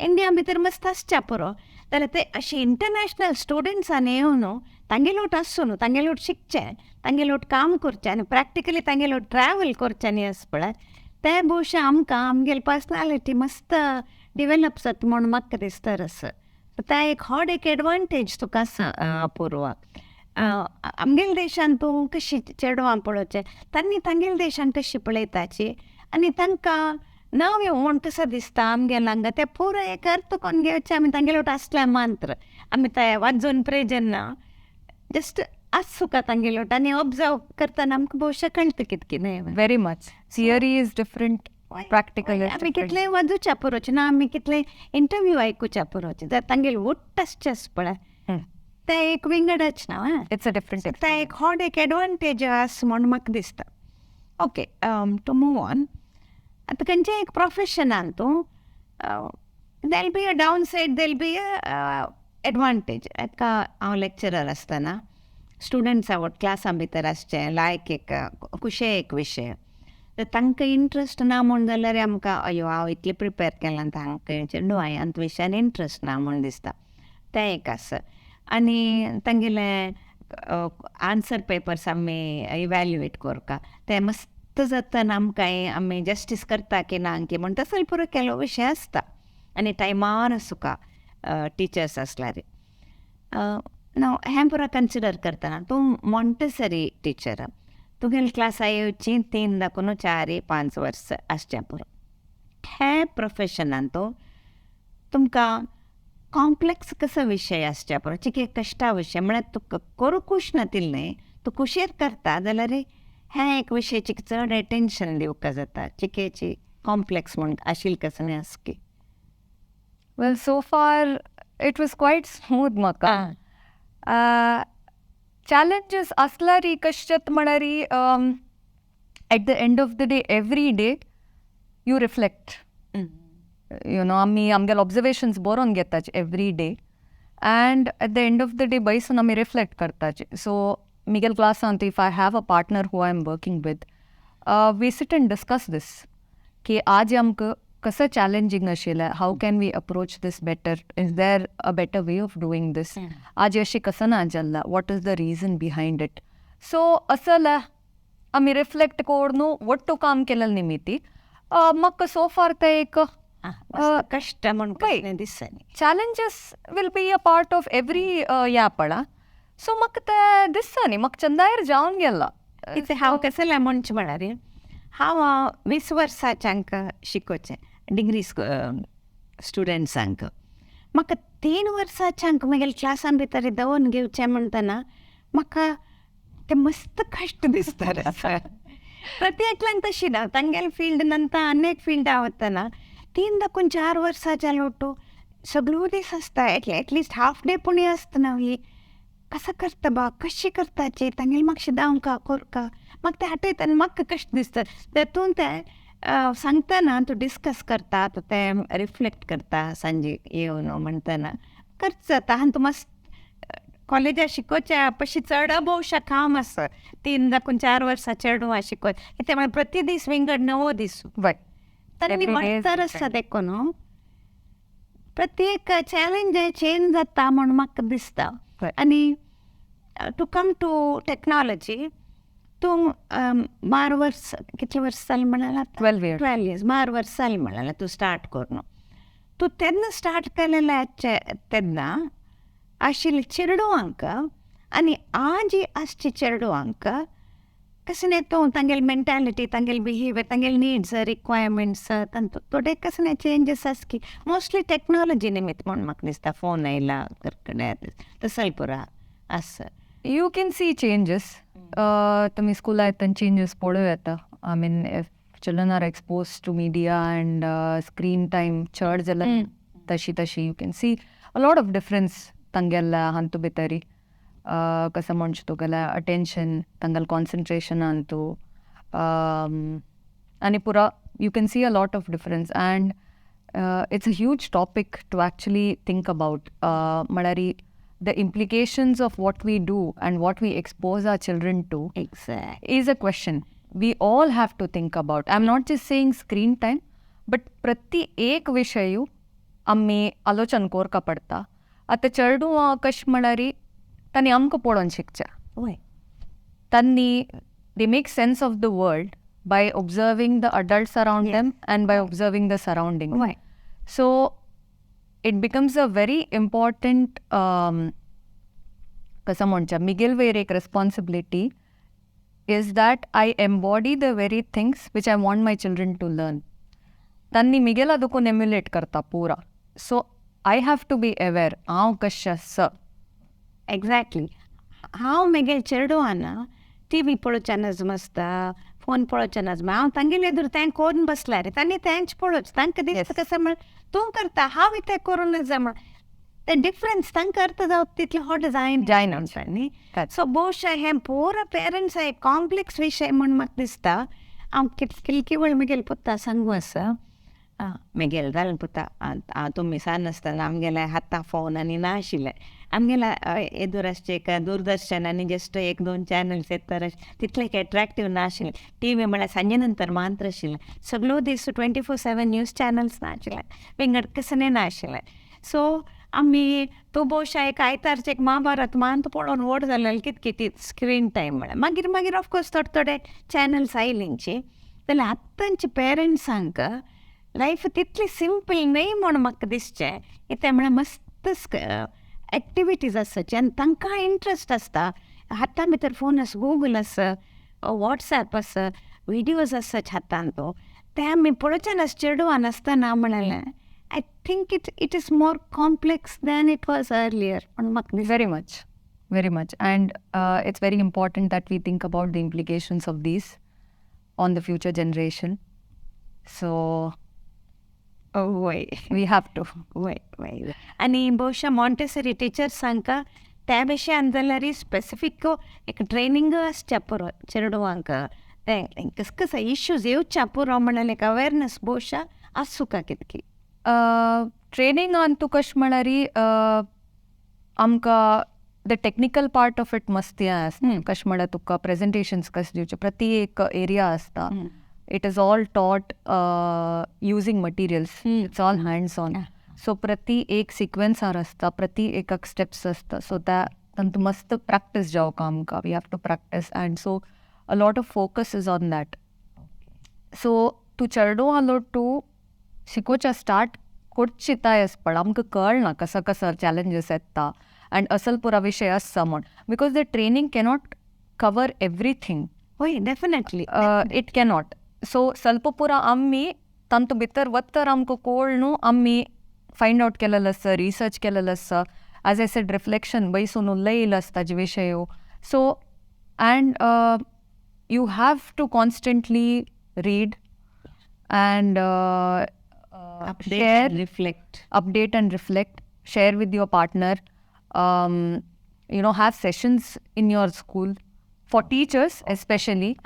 इंडिया भितर मस्त आसच्या पुरो, जाल्यार ते अशे इंटरनॅशनल स्टुडंट्सान येवन तांगेलोट आसून न्हू, तांगेलोट शिकचें, तांगेलोट काम करचें आनी प्रॅक्टिकली तांगेलोट ट्रॅवल करचें न्ही आसा पळय, तें बहुशा आमकां आमगेली पर्सनालिटी मस्त डिवेलप जाता म्हूण म्हाका दिसता आसा. तें एक व्हड एक एडवांटेज तुका आसा अपूर्वा. आमगेल्या देशान तूं कशी चेडवां पळोवचें, तांणी तांगेल्या देशान कशी पळयताची आनी तांकां नवें म्हूण कसो दिसता आमगेल्या हांगा, तें पुरो एक अर्थ कोन्न घेवचें. आमी तांगेले आसल्यार मात्र आमी ते वाजोवन प्रयोजन ना. जस्ट आसूका तांगेले आनी ऑब्जर्व करतना आमकां बहुशा कळटा कितकी न्हय? Very much. Theory is different, practical. आमी कितलें वाजोवच्या पुरोचें ना, आमी कितलें इंटरव्यू आयकुच्या पुरोचें, जाल्यार तांगेले वट्ट आसचें आसा पळय, तें एक विंगडच ना. It's a different. तें एक व्हड एक एडवांटेज आसा म्हूण म्हाका दिसता. ओके, टू मूव ऑन, आतां खंयचें एक प्रोफेशनान तूं there'll be a down side, there'll be a advantage. एका हांव लेक्चरर आसतना स्टुडंट्सा वट क्लासां भितर आसचें लायक एक खुशे एक विशय, तर तांकां इंट्रस्ट ना म्हूण जाल्यार आमकां अयो हांव इतलें प्रिपेर केलां, तांकां चेडूं हांवें विशयान इंट्रस्ट ना म्हूण दिसता. तें एक आसा आनी तांगेलें आन्सर पेपर्स आमी इव्हॅल्युएट करता ते मस्त जातना आमकां आमी जस्टीस करता की ना की म्हण तसो पुरो केलो विशय आसता आनी टायमार सुका टिचर्स आसल्यार ना हें पुरो कन्सिडर करतना तूं मॉन्टेसरी टिचर तुगेले क्लासा येवची 3 दाखून 4 5 वर्सां आसचें पुरो हे प्रोफेशनान तो तुमकां कॉम्प्लेक्स कसो विशय आसच्या पुरो चिके कश्टा विशय म्हळ्यार तुका करूं खूश नातिल्लें तूं खुशेर करता जाल्यार हें एक विशय चिक चड एटेन्शन दिवपाक जाता चिकेची कॉम्प्लेक्स म्हण आशिल्लें कसलें आसकी. Well, so far it was quite smooth म्हाका. चॅलेंजीस आसल्यार कशें म्हळ्यार at the end of the day every day you reflect. You know आमी आमगेले ऑब्जर्वेशन्स बरोवन घेताचे every day and at the end of the day बैसून आमी रिफ्लेक्ट करताचे. सो मिगेल क्लासांत if I have a partner who I am working with we sit and discuss this की आज आमकां कसं चॅलेंजींग आशिल्लें, how can we approach this better, is there a better way of doing this, आज अशें कसं ना जाल्लां, what is the reason behind it. So असं आमी रिफ्लेक्ट करून ಒಟ್ಟು काम केलें निमित्ती म्हाका सो फार तें एक कश्ट म्हण दिसना. Challenges will be a part of every ह्या पळा. सो म्हाका तें दिसता न्ही म्हाका चंदायर जावन गेलां. इतलें हांव कसलें म्हणचें म्हळ्यार हांव 20 वर्सांच्यांक शिकोवचें डिग्री स्टुडंट्सांक म्हाका 3 वर्सांच्यांक म्हगेल्या क्लासान भितर दवरून घेवचें म्हणटना म्हाका तें मस्त कश्ट दिसता. प्रत्येकल्यान तशी ना तांगेले फिल्ड नंतर आनी एक फिल्डा वतना 3 दाखून 4 वर्सां जालो टू सगळो दीस आसता एटलिस्ट हाफ डे पुणी आसतना ही कसो करता बा कशी करताची तांगेले मातशें दावंका कोरका म्हाका तें आठयता आनी म्हाका कश्ट दिसता. तेतून तें सांगतना तूं डिस्कस करता तूं तें रिफ्लेक्ट करता सांजे येवन म्हणटना करच जाता आनी तूं मस्त कॉलेजा शिकोवच्या पशी चड भोवशा काम आसा 3 दाखून 4 वर्सां चेडवां शिकोय ते म्हळ्यार प्रति दीस विंगड नवो दीस तर वाडतर आसता देखून प्रत्येक चॅलेंज चेंज जाता म्हूण म्हाका दिसता. आनी टू कम टू टॅक्नॉलॉजी तूं 12 वर्स कितले वर्स जालें म्हणाला 12 years. 12 years 12 वर्स जालें म्हणाला तूं स्टार्ट करून तूं तेन्ना स्टार्ट केलेलें तेन्ना आशिल्ले चेडवांक आनी आज आसचे चेडवांक कसलें तो तांगेली मेंटालिटी तांगेली बिहेवियर तांगेले नीड्स रिक्वायरमेंट्स तांतू थोडे कसले चेंजीस आस की मोस्टली टॅक्नॉलॉजी निमित्त म्हूण म्हाका दिसता फोन आयला कडेन तसो पुरो आसा. You can see changes. तुमी स्कुला येतना चेंजीस पळोवं येता. I mean if children are expose to media and screen time चड जाल्यार तशी तशी you can see a lot of difference तांगेल्या हांतू भितरी कसं म्हणचें तुगेलें अटेन्शन तांगेलें कॉन्सन्ट्रेशन हातू आनी पुरो you can see a lot of difference and it's a huge topic to actually think about. म्हळ्यार the implications of what we do and what we expose our children to is a question we all have to think about. I am not just saying screen time, but प्रति एक विशयू आमी आलोचन कोरका पडटा. आतां चेडवां कशें म्हळ्यार तांणी आमकां पळोवन शिकचें. तांणी they make sense of the world by observing the adults around them and by observing the surrounding. So it becomes a very important कसं म्हणचें मिगेल वयर एक responsibility is that I embody the very things which I want my children to learn. तांणी मिगेला दुखून emulate करता पुरा. So I have to be aware हांव कशें आसा. एग्जॅक्टली हांव म्हगेले चेडवान टी व्ही पळोवच्या नजम आसता फोन पळोवच्या नजम हांव तांगेले एदूर तें करून बसला रे तांणी तेंच पळोवचें तांकां दिसता कशें म्हण तूं करता हांव तें करूं नजा म्हण ते डिफरन्स तांकां अर्थ जावप तितलें हॉट जायना जायना न्ही. सो भोवशा हें पुरो पेरंट्स एक कॉम्प्लेक्स विशय म्हूण म्हाका दिसता. हांव कितके वेळ म्हगेले पुता सांगू आसा म्हगेलें जालें पुता तुमी सान आसतना आमगेल्या हाता फोन आनी ना आशिल्लें आमगेल्या एदोर आसचें एक दूरदर्शन आनी जस्ट 1-2 चॅनल्स येता तितलें एट्रेक्टीव ना आशिल्लें. टी व्ही म्हळ्यार सांजे नंतर मात्र आशिल्लें सगळो दीस 24/7 न्यूज चॅनल्स ना आशिल्लें विंगड कसलें ना आशिल्लें. सो आमी तूं भोवशा एक आयतारचें एक महाभारत मात पळोवन व्हड जालें कितकी ती स्क्रीन टायम म्हळ्यार. मागीर मागीर ऑफकोर्स थोडे थोडे चॅनल्स आयलींची जाल्यार आतांचे पेरंट्सांक लायफ तितली सिंपल न्हय म्हूण म्हाका दिसचें. कितें म्हळ्यार मस्त एक्टिविटीज आसाची आनी तांकां इंट्रस्ट आसता. हाता भितर फोन आसा, गुगल आसा, वॉट्सॅप आसा, विडियोज आसात हातान, तो ते आमी पळोवचे नास चेडवान आसतना म्हणलें I think it is more complex than it was earlier म्हूण म्हाका दिसता. Very much, very much. And it's very important that we think about the implications of these on the future generation. So वय we have to. वय वय, आनी भोवशा Montessori टिचर्सांक त्या विशयान जाल्यार स्पेसिफीक एक ट्रेनींग आसच्या पुरो चेडवांक, तें कस कस इश्यूज येवच्या पुरो म्हणल्यार एक अवेरनस भोवशा आसूका कितकी. ट्रेनिंगान तूं कशें म्हळ्यार आमकां the technical part of it मस्ती आसता. कशें म्हळ्यार तुका प्रेजेंटेशन्स कशें दिवचें, प्रति एक एरिया आसता. It is all taught using materials, it's all hands on. So प्रति एक सिक्वेन्सार आसता, प्रति एक स्टेप्स आसता. सो त्या तांतू मस्त प्रॅक्टीस जावका आमकां, we have to practice, and so a lot of focus is on that. So तूं चेडवां तूं शिकोवच्या स्टार्ट कोटचिताय आसपड आमकां कळना कसो कसो चॅलेंजीस येता आनी असल पुरा विशय आसता म्हूण, because the training cannot cover everything. हय, definitely. It cannot. सो ಸ್ವಲ್ಪ ಪೂರ आमी तांतू भितर वत्तर आमकां कोळ न्हू, आमी फायंड आवट केलेलो आसता, रिसर्च केलेलो आसता. एज I said, reflection बैसून उलयलो आसता ताजे विशय. So and you have to constantly read and share, reflect, update and reflect, share with your partner, have sessions in your school for teachers especially,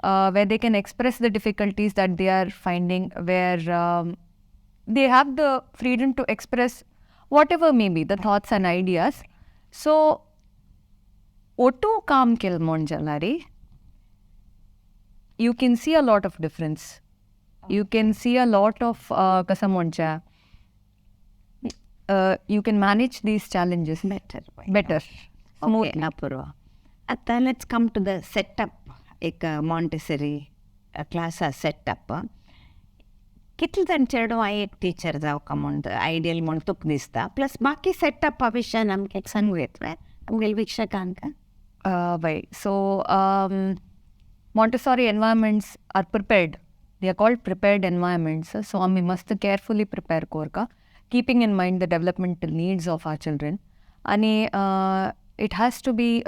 where they can express the difficulties that they are finding, where they have the freedom to express whatever may be the thoughts and ideas. So ಒಟ್ಟು काम केलें म्हण जाल्यार you can see a lot of difference. You can see a lot of कसं म्हणचें, you can manage these challenges better. Better, okay smoothly. Apoorva, आतां let's come to the setup. एक Montessori क्लासा सेटअप, कितले जाण चेडवां एक टिचर जावका म्हूण आयडियल म्हूण तुका दिसता, प्लस बाकी सेटअपा विशयान आमकां एक सांगू येता आमगेल्या वीक्षकांक? Right. So, Montessori environments are prepared. They are called prepared environments. So, we must carefully prepare korka, keeping in mind the developmental needs of our children. And it has to be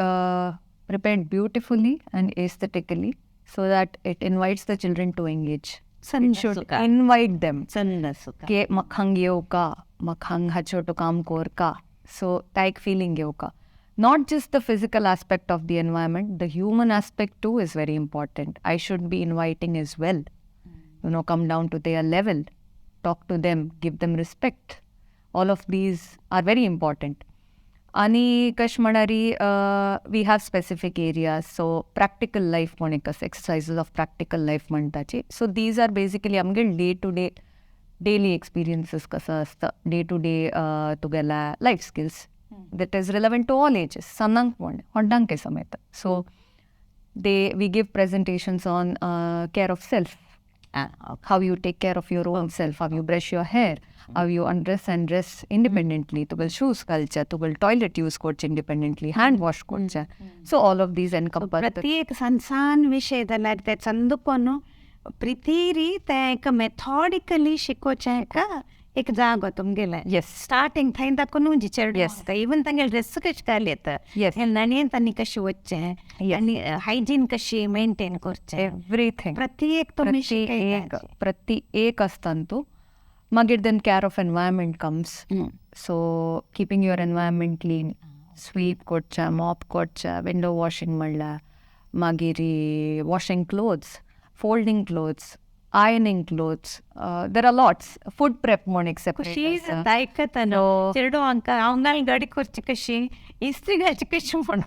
prepared beautifully and aesthetically so that it invites the children to engage. It should सुका. Invite them. Chand सुका. K मखांग येवका, मखांग हाचो काम कोरका, so ता एक filling येवका. Not just the physical aspect of the environment, the human aspect too is very important. I should be inviting as well, come down to their level, talk to them, give them respect. All of these are very important. आनी कशें म्हळ्यार we have specific areas. So practical life म्हण एक आसा, exercises of practical life म्हणटाची. So these are basically आमगे day to day daily experiences कसो आसता, डे टू डे तुगेल्या life skills that is relevant to all ages, सणांक म्हण व्हडांक समेत. So they we give presentations on care of self, how you take care of your own self, how you brush your hair, how you undress and dress independently, तुगेले shoes घालचे, तुगेले toilet use करचे independently, hand wash करचे. So all of these encompass. प्रति एक सान सान विशय जाल्यार ते चंदकोन प्रितीरी ते एक मेथॉडिकली शिकोवचें एक जागो तुमगेलें. Yes. Starting थंय दाखोवन चेडूं इवन तांगेले ड्रेस कशें घाल येता, न्हाणयेन तांणी कशें वचचें आनी हायजीन कशी मेंटेन करचें, एवरीथींग. प्रत्येक तुमी एक प्रति एक आसता तूं. मागीर then care of environment comes. So keeping your environment clean, sweep करचें, मॉप करचें, विंडो वॉशिंग म्हणल्यार, मागीर washing clothes, folding clothes, ironing clothes, there are lots. Food prep म्हण एक खुशी सेपरेट. जाता आयकतना चेडवांक आंगाल गाडी करची कशी, इस्त्री घालची कशी म्हण.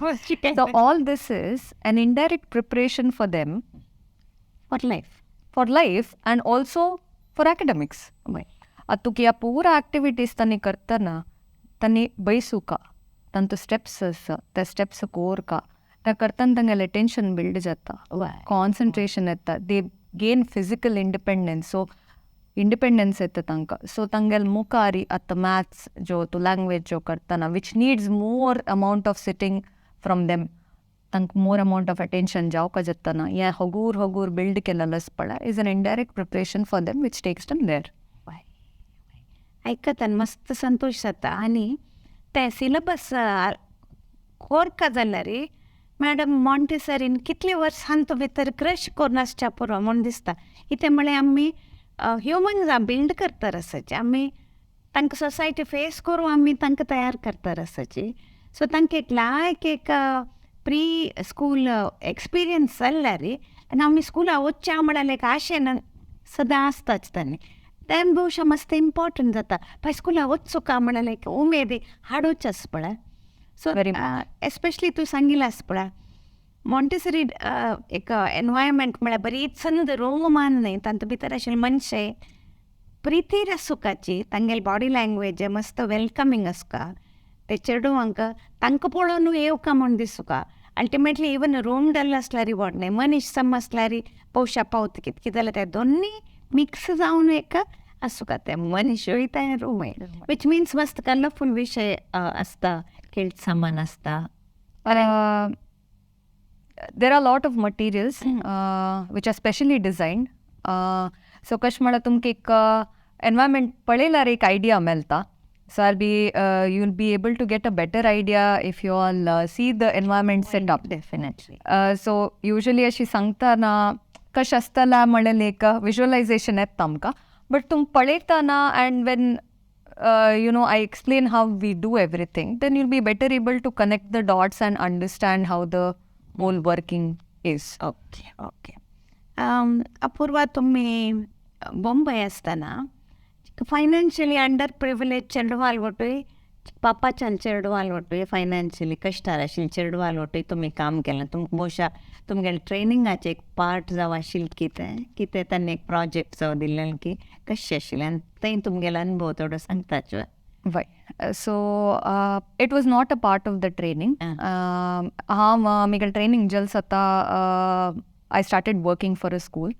So all this is an indirect preparation for them for life. For life and also for academics. आतां तुका ह्या पुरा एक्टिविटीज तांणी करतना तांणी बैसूका, तांचो स्टेप्स आसा त्या स्टेप्स कोरका, त्या करतना तांगेलें अटेन्शन बिल्ड जाता, कॉन्सन्ट्रेशन येता, they gain physical independence. So independence येता तांकां. सो तांगेले मुखार आतां मॅथ्स जो तूं लँग्वेज जो करतना which needs more amount of sitting from them, तांकां मोर अमावंट ऑफ अटेन्शन जावका जातना हें हगूर हगूर बिल्ड केलेलें आसा पळय, is an indirect preparation for them which takes them there. आयकतान मस्त संतोश जाता. आनी ते सिलेबस कोरका जाल्यार मॅडम मॉन्टेसरीन कितले वर्सां तो भितर क्रश करून आसच्या पुरो म्हूण दिसता. कितें म्हळ्यार आमी ह्युमन्स बिल्ड करता आसाची, आमी तांकां सोसायटी फेस करून आमी तांकां तयार करता आसाची. सो तांकां एक लायक एक प्री स्कूल एक्सपिरियन्स जाल्यार आनी आमी स्कुला वचच्या म्हळ्यार एक आशेन सदां आसताच तांणी तें भोवशा मस्त इम्पॉर्टंट जाता. पळय स्कुला वचूं का म्हळ्यार एक उमेद हाडूच आसा पळय. सो एस्पेशली तूं सांगिल्लें आसा पळय मॉन्टेसरी एक एनवायरमेंट म्हळ्यार बरीच संद रोमान न्हय, तांचे भितर आशिल्ले मनशे प्रितीर आसुकाची, तांगेली बॉडी लँग्वेज मस्त वेलकमींग आसता. ते चेडवांक तांकां पळोवन येवका म्हूण दिसुका. अल्टिमेटली इवन रूम डल आसल्यार व्हड न्हय, मनीस सम आसल्यार पौशा पावता कित कितें जाल्यार ते दोनूय मिक्स जावन एक आसुका ते मनीसूय ते रूमय, which means मस्त कलरफूल विशय आसता, खेळ सामान आसता. There are a lot of materials which are specially designed. So कशें म्हळ्यार तुमकां एक एनवायरमेंट पळयल्यार एक आयडिया मेळटा. So I'll be you'll be able to get a better idea if you all see the environment set up. Definitely. So usually अशी सांगतना कशें आसतलें म्हणलें एक विज्युअलायझेशन येता आमकां, बट तुम पळयतना and when you know I explain how we do everything, then you'll be better able to connect the dots and understand how the whole working is. Okay okay. Apurva, तुमी बॉम्बे आसतना फायनान्शियली अंडर प्रिविलेज चेडवाल वटूय, पापाच्यान चेडवाल वटूय, फायनान्शियली कश्टार आशिल्ले चेडवाल वटूय तुमी काम केलां. तुमकां भोवशा तुमगेले ट्रेनिंगाचें एक part जावं आशिल्लें कितें कितें तांणी एक प्रोजेक्ट जावं दिल्लें की कशें आशिल्लें आनी थंय तुमगेलो अनुभव थोडो सांगताच. Right. So it was not a part of the training. हांव म्हगेलें ट्रेनिंग जालें जाता I started working for a school.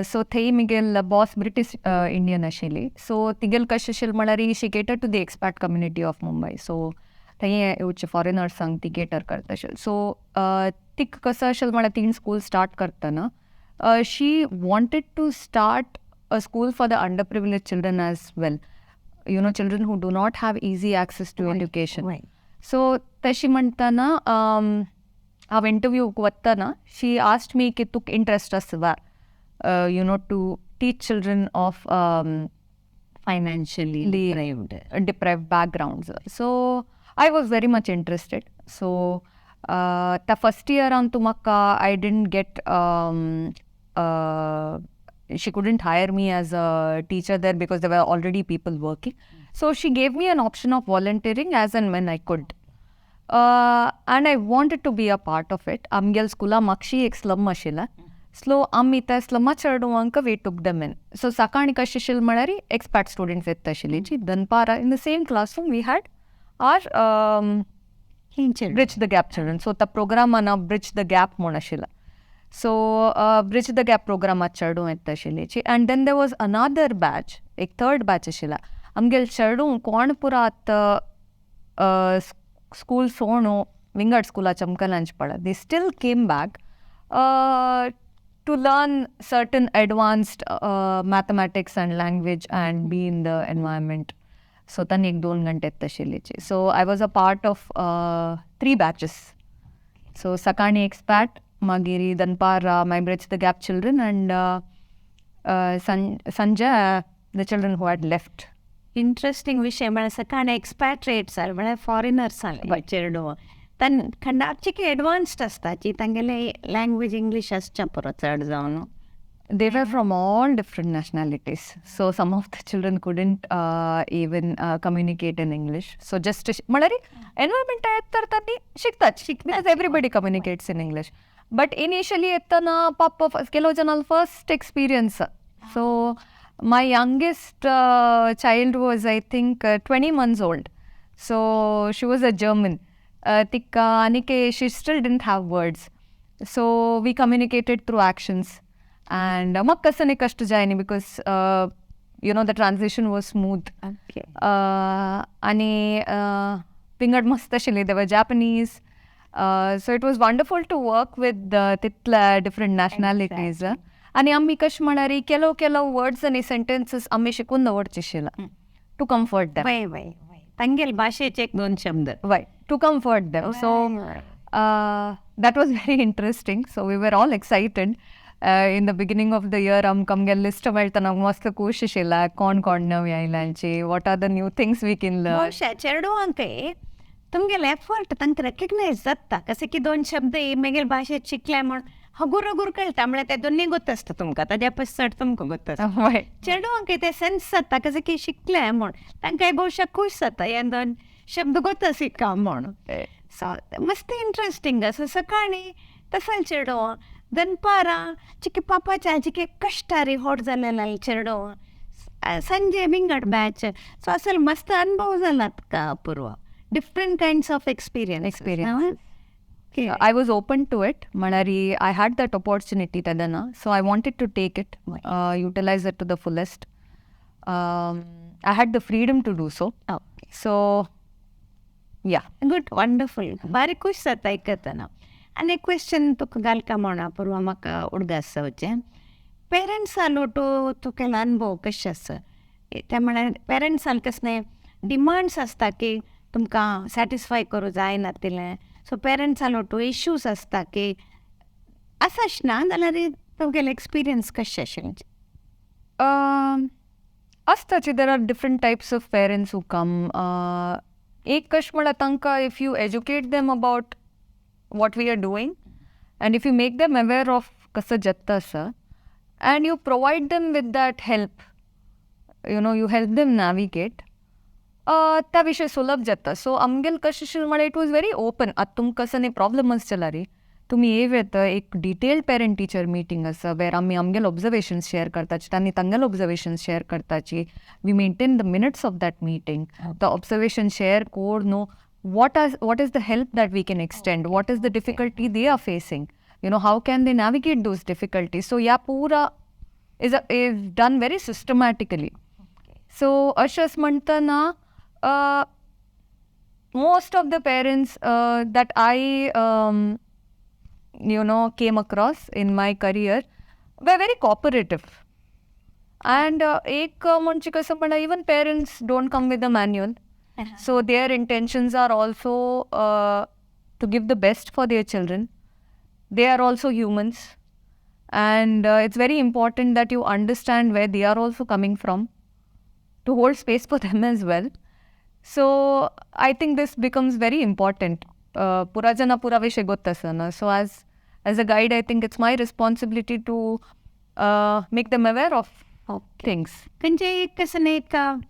So थंय म्हगेल बॉस ब्रिटीश इंडियन आशिल्ली. सो तिगेल कशें आशिल्लें म्हळ्यार she cater to the expat community of Mumbai. So थंय येवचे फॉरेनर्सांक ती केटर करता आशिल्ली. सो तिका कसो आशिल्लें म्हळ्यार तीन स्कूल स्टार्ट करतना she wanted to start a school for the under privilege children as well, you know, children who do not have easy access to education. So तशी म्हणटना हांव इंटरव्यूक वतना शी आस्क्ड मी की तुका इंट्रस्ट आसा वा you know to teach children of financially deprived deprived backgrounds. So I was very much interested. So the first year Antu म्हाका I didn't get, she couldn't hire me as a teacher there because there were already people working. So she gave me an option of volunteering as and when I could. And I wanted to be a part of it. आमगेल स्कुला मागशी एक slum आशिल्ला. Slow आमी त्या स्लमा चेडवांक we took them in. So सकाळी कशें आशिल्लें म्हळ्यार एक्सपॅट स्टुडंट्स येता आशिल्ली जी दनपारां in the same classroom we had our bridge the gap children. So त्या प्रोग्रामान ब्रिज the gap म्हूण आशिल्ला. सो ब्रिज the gap प्रोग्रामात चेडूं येता आशिल्ली. And then there was another batch, एक थर्ड बॅच आशिल्ला. आमगेले चेडूं कोण पुरा आतां स्कूल सोणू विंगड स्कुला चमकलांच पडा, they still came back to learn certain advanced mathematics and language and be in the environment. So तांणी एक दोन घंटे येता आशिल्लीची. So I was a part of three batches. So सकाळी एक्सपॅट, मागीर दनपार my bridge the gap children and Sanjay the children who had left. Interesting विशय म्हळ्यार सकाळी एक्सपॅट्रिएट्स आसले म्हळ्यार फॉरेनर्स आसले चेडूं, तान खंडाचिके एडवान्स्ड आसताची, तांगेले लँग्वेज इंग्लीश आसच्या पुरो चड जावन. They were from all different nationalities. So some of the children couldn't even communicate in English. So just म्हळ्यार एनवायरमेंट येत तर तांणी शिकतात, because everybody communicates in English. But initially येतना पाप्पा ಕೆಲವು ಜನ first experience. So my youngest child was I think 20 months old. So she was a German. तिका आनीक she still didn't have words, so we communicated through actions and म्हाका कसं न्ही कश्ट जायनी because the transition was smooth. आनी विंगड मस्त आशिल्ली, they were Japanese, so it was wonderful to work with तितल्या डिफरंट नॅशनॅलिटीज. आनी आमी कशें म्हळ्यार केलो केलो वर्ड्स आनी सेंटेन्सीस आमी शिकून दवरचे आशिल्ले टू कम्फर्ट दॅम. वय वय वय, तांगेल भाशेचे एक दोन शब्द. वय, to comfort them. So that was very interesting. So we were all excited in the beginning of the year. आमकां आमगे लिस्ट मेळटना मस्त खूश आशिल्ला, कोण कोण नवी आयल्यांची, what are the new things we can learn. ಬಹುಶಃ चेडवांकय तुमगेले एफर्ट तांकां रेकग्नायज जाता, कशें की दोन शब्द मेगेल भाशेत शिकले म्हण हगूर हगूर कळटा, म्हळ्यार ते दोन्ही गोत आसता तुमकां, ताज्या पस चड तुमकां गोत आसता. चेडवांकय ते सेन्स जाता कशें की शिकले म्हण, तांकांय बहुशा खूश जाता हे दोन शब्द गोत शिका म्हण. सो मस्त इंट्रस्टींग आसा. सकाळी तसल चेडवां, दनपारां चिकी पापाच्या चिके कश्टारी होड जालेले चेडवां, संजे विंगड बॅच. सो असल मस्त अनुभव जाला तुका Apurva, different kinds of experience. Experience. I was open to it. म्हळ्यार I had that opportunity तेन्ना, so I wanted to take it, utilize it to the fullest. I had the freedom to do so. So yeah. Good, wonderful, बारी खूश जाता आयकतना. आनी एक question तुका घालका म्हण अपूर्वा, म्हाका उडगास जावचें, पेरंट्सा लोटो तुगेलो अनुभव कशें आसा? ते म्हळ्यार पेरंट्सान कसलें डिमांड्स आसता की तुमकां सॅटिस्फाय करूं जायना तितलें, सो पेरंट्सा लोटो इश्यूज आसता की आसाच ना जाल्यार तुगेलें एक्सपिरियन्स कशें आशिल्लें? आसताची, there are different types of parents who come. एक कशें म्हळ्यार तांकां if you educate them about what we are doing and if you make them aware of कसो जत्ता आसा and you provide them with that help, you help them navigate, त्या विशय सुलभ जाता. सो आमगेल कशें आशिल्लें म्हळ्यार it was very open. आतां तुमकां कसो न्ही प्रॉब्लम आसा जाल्यार तुमी येव येता, एक डिटेल्ड पेरंट टिचर मिटींग आसा वेर आमी आमगेले ऑब्जर्वेशन्स शेअर करताची, तांणी तांगेले ऑब्जर्वेशन्स share करताची. We maintain the minutes of that meeting. The observation share कोर न्हू what is the help that we can extend, what is the difficulty they are facing, how can they navigate those difficulties. So yeah, pura is done very systematically. So अशेंच म्हणटना most of the parents that I came across in my career were very cooperative. And एक म्हणजे कसं म्हणल्यार even parents don't come with a manual. So their intentions are also to give the best for their children. They are also humans. And it's very important that you understand where they are also coming from, to hold space for them as well. So I think this becomes very important. पुरा जना पुरा विषय गोत आसना. So as a guide, I think it's my responsibility to make them aware of things. खंयचे एक कसं न्ही एक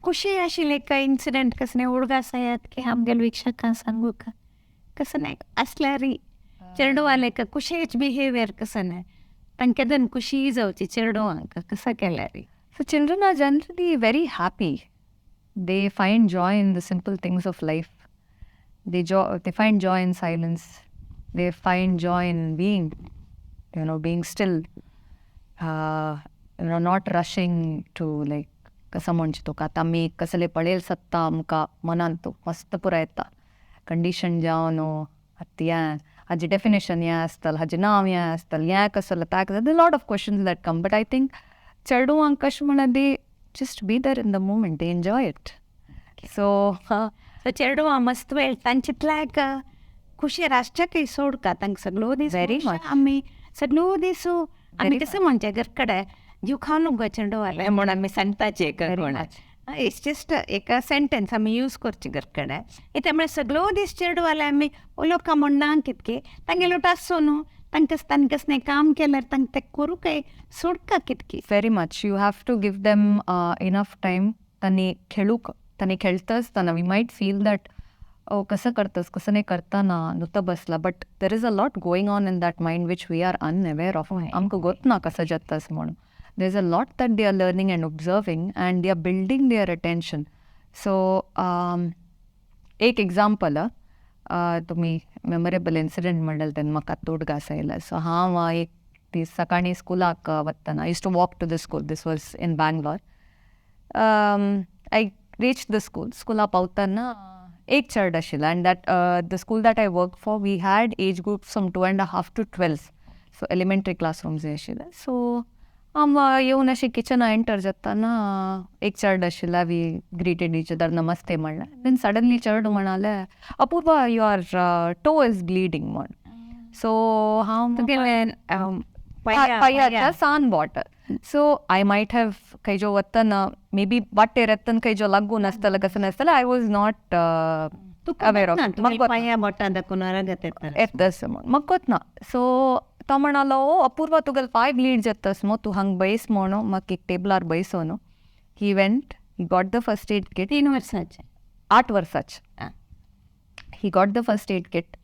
खुशी आशिल्लें एक इन्सिडंट कसं न्ही उडगास आयात की आमगेले वीक्षकांक सांगू का कसं न्ही आसल्यार चेडवाले एक खुशेच बिहेवियर कसं न्ही तांकां दन खुशी जावची चेडवांक कसं केल्यार? So children are generally very happy. They find joy in the simple things of life. They find joy in silence. They find joy in being still. Not rushing to like कसं म्हणचे तुका आतां आमी कसले पळयल सत्ता आमकां मनांत तूं मस्त पुराय येता कंडिशन जावन न्हू आतां हें हाजें डेफिनेशन हें आसतलें, हाजें नांव हें आसतलें, हें कसलें तें कसलें, lot of questions that come. But I think चेडवांक कशें म्हणल्यार they just be there in the moment, they enjoy it. So so चेडवां मस्त वेळ तांचे खुशी राष्ट्राकय सोड का तांकां सगळो दीस Very much. आमी सगळो दीस आमी Very कसं म्हणचे घर कडेन जीव खावन गो चेडवाले म्हण आमी सांगताचे एक कोणाक, it's just एक सेंटेन्स आमी यूज करची घर कडेन. ते म्हळ्यार सगळो दीस चेडवाले आमी उलोवका म्हण ना कितके तांगेलो आसो न्हू तांकां तांकां कसलें काम केल्यार तांकां तें करूंकय सोडका कितकी. Very much. You have to give them enough time. तांणी खेळूंक, तांणी खेळटा आसतना we might feel that oh कसं करतस कसं नाही करताना नुतो बसला, but there is a lot going on in that mind which we are unaware of. आमकां गोत ना कसं जाता म्हणून. There is a lot that they are learning and observing and they are building their attention. So एक example, तुमी memorable incident म्हणलें तेन्ना म्हाका उडगास आयला. सो हांव एक दीस सकाळीं स्कुलाक वतना, used to walk to the school, this was in Bangalore. I reach the school, स्कुला पावतना एक चेडो आशिल्लो and that the school that I work for, we had age group from 2.5 to 12, so elementary classrooms आशिल्ले. So हांव येवन अशें Kitchener enter जाताना एक चेडो आशिल्ला. We greeted each other, नमस्ते म्हणलें. Then suddenly चेडो म्हणाले, "Apoorva, your toe is bleeding" म्हण. सो हांव तुगेलें पांयाच्या सान बोट. सो I might have खंयचो वतना मे बी वाटेर येतना खंयचो लागून आसतलें, कसो नासतलें, I was not aware of. पांया बोटां दाखोवन रगत येता. येतस म्हण म्हाका कोत ना. सो तो म्हणालो, "ओ अपूर्वा, तुगेलो पांय ब्लीड जातास मो, तूं हांगा बैस" म्हणून म्हाका एक टेबलार बैसोन he went, he got the first aid kit. 3 वर्साचे? 8 वर्साचे. He got the first aid kit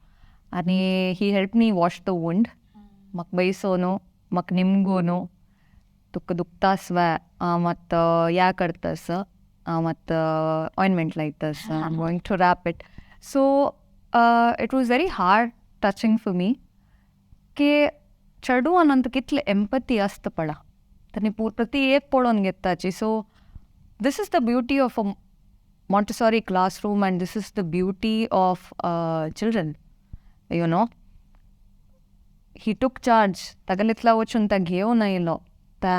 आनी he help me wash the wound. म्हाका बैसोन, म्हाका निमगोन, "तुका दुखतास वे? हांव आतां या करतास, हांव आतां ऑयनमेंट लायतास, I am going to wrap it." So it was very heart touching for me की चेडवान कितले एम्पती आसता पळा, ताणी प्रति एक पळोवन घेताची. So this is the beauty of a Montessori classroom and this is the beauty of children. He took charge. तागेलेतला वचून ता घेवन आयलो, ता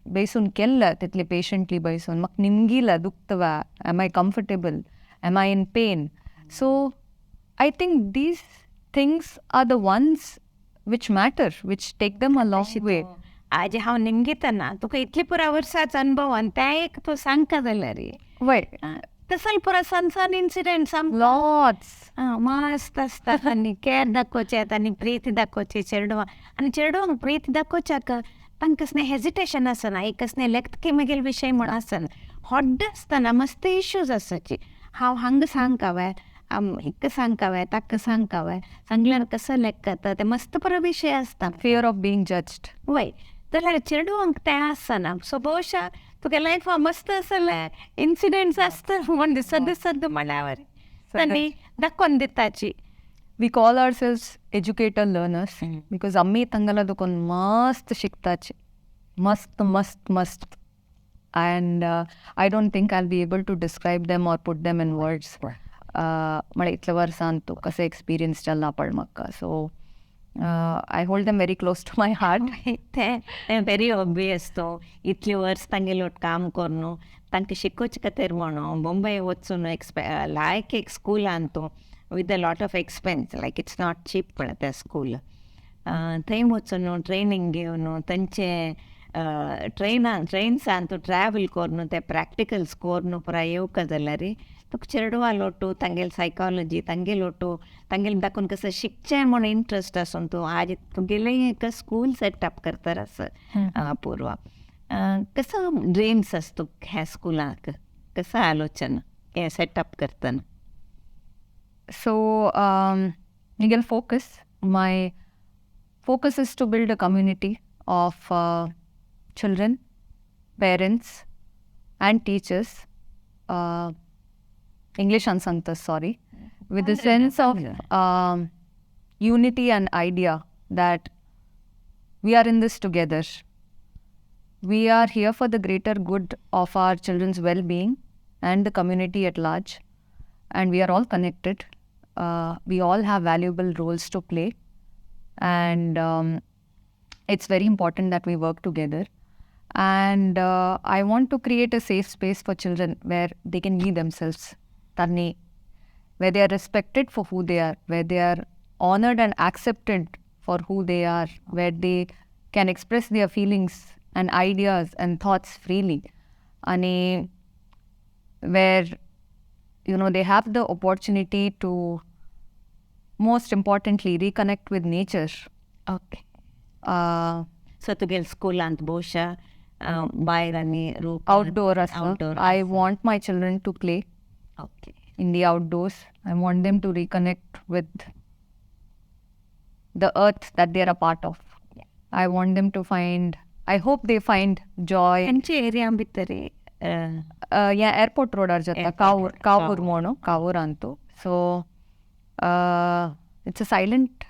बैसून केल्ले तितले पेशंटली बैसून म्हाका निमगिले, "दुखता? Am I comfortable? Am I in pain?" So I think these things are the ones which matter, which take them a long way. आज हांव निमगितना तुका इतली पुरा वर्साचो अनुभव आनी तें एक तूं सांगता जाल्यार वय. तसल पुरा सान सान इन्सिडेंट्स. लॉट्स. मस्त आसता आनी केर दाखोवचें आनी प्रीती दाखोवची चेडवां. आनी चेडवांक प्रीती दाखोवच्याक तांकां कसलें हेजिटेशन आसना, एक कसलें लेखके म्हगेले विशय म्हूण आसना. होड्डे आसतना मस्त इश्यूज आसाची, हांव हांगा सांगकावे, हिका सांगकावे, ताका सांगकावे, सांगल्यार कसो लेखता, ते मस्त बरो विशय आसता. Fear of being judged. वय, जाल्यार चेडवांक तें आसना. सो बहुशा तुगे लायफा मस्त असले इन्सिडेंट्स आसता म्हण दिसत दिसत म्हळ्यार आनी दाखोवन दिताची. We call ourselves educator learners because आम्ही तांगेला दुकोन मस्त शिकताची, मस्त मस्त मस्त, and I don't think I'll be able to describe them or put them in words. म्हळ्यार इतल्या वर्सान तूं कसो एक्सपिरियन्स जाला पळ म्हाका. So I hold them very close to my heart. तें वेरी ऑबियस, तो इतले वर्स तांगेलो काम करून तांकां शिकोवचे खातीर म्हणून बॉम्बे वचून एक्सपे लायक एक स्कुलान तूं with a lot of expense, like it's not cheap पळय तें स्कूल, थंय वचून ट्रेनींग घेवन तांचे ट्रेनान ट्रेन्सान तूं ट्रॅवल करून ते प्रॅक्टिकल्स करून पुरा येवका जाल्यार तुका चेडवां लोटू तांगेले सायकॉलॉजी, तांगे लोटू तांगेले दाखोवन कसं शिकचें म्हूण इंट्रस्ट आसून तूं आज तुगेलें एक स्कूल सेटअप करता आसा. अपूर्वा, कसो ड्रीम्स आसा तुका ह्या स्कुलाक? कसो आलोचना हें सेटअप करतना? So, Miguel focus, my focus is to build a community of children, parents, and teachers. English and सांगता, sorry, with the sense of unity and idea that we are in this together. We are here for the greater good of our children's well being and the community at large, and we are all connected. We all have valuable roles to play, and it's very important that we work together. And I want to create a safe space for children where they can be themselves, Tarni, where they are respected for who they are, where they are honored and accepted for who they are, where they can express their feelings and ideas and thoughts freely, and where they have the opportunity to, most importantly, reconnect with nature. Okay, so तुगेले स्कुलांत बहुशा भायर आनी रूप Outdoor आसा. Outdoor. I want my children to play okay in the outdoors. I want them to reconnect with the earth that they are a part of. I want them to find, I hope they find joy. खंयचे area भितर? या airport रोडार जाता. Airport Kavoor. Road. Kavoor म्हणू, Cavour Antu. So it's a silent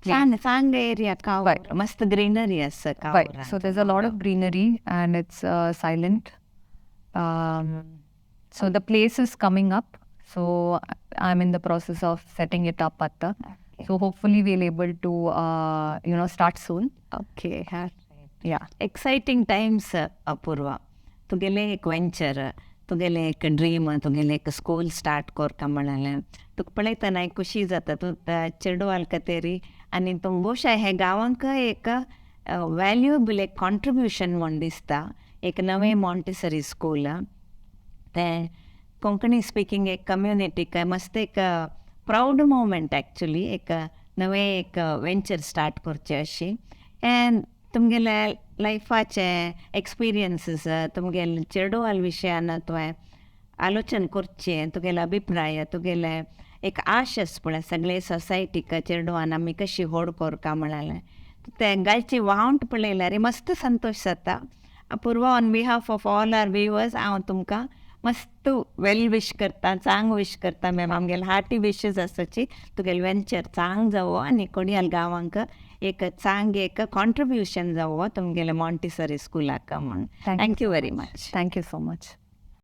चांग चांग area Cavour, मस्त greenery आसा. Right. So there's a lot of greenery and it's silent. So the place is coming up. So I'm in the process of setting it up आता. So hopefully we'll able to start soon. Okay. Yeah. Exciting times Apurva. तुगेलें एक venture, तुगेलें एक dream, तुगेलें एक school start कोरका म्हणलें. तुका पळयतना एक खुशी जाता. तूं चेडवाल कतेरी आनी तूं भोवशा हे गांवांक एक व्हॅल्युएबल एक कॉन्ट्रिब्युशन म्हूण दिसता. एक नवें मॉन्टेसरी स्कूल तें कोंकणी स्पिकींग एक कम्युनिटीक मस्त एक प्रावड मोमेंट एक्चुली, एक नवें एक वेंचर स्टार्ट करचें अशी. एंड तुमगेले लायफाचे एक्सपिरियन्सीस, तुमगेले चेडवाल विशयान तुवें आलोचन करचें, तुगेले अभिप्राय, तुगेले एक आश आसा पळय सगळे सोसायटीक चेडवान आमी कशी होड कोरका म्हळ्यार, तें गायची वावंट पळयल्यार मस्त संतोश जाता. Apoorva, on behalf of all our viewers हांव तुमकां मस्त वेल विश करता, चांग विश करता मॅम. आमगेले हार्टी विशीस आसाची, तुगेले वेंचर चांग जावो आनी कोडियाल गांवांक एक चांग एक कॉन्ट्रिब्युशन जावो तुमगेले मॉन्टिसरी स्कुलाक म्हूण. Thank you very much. Thank you so much.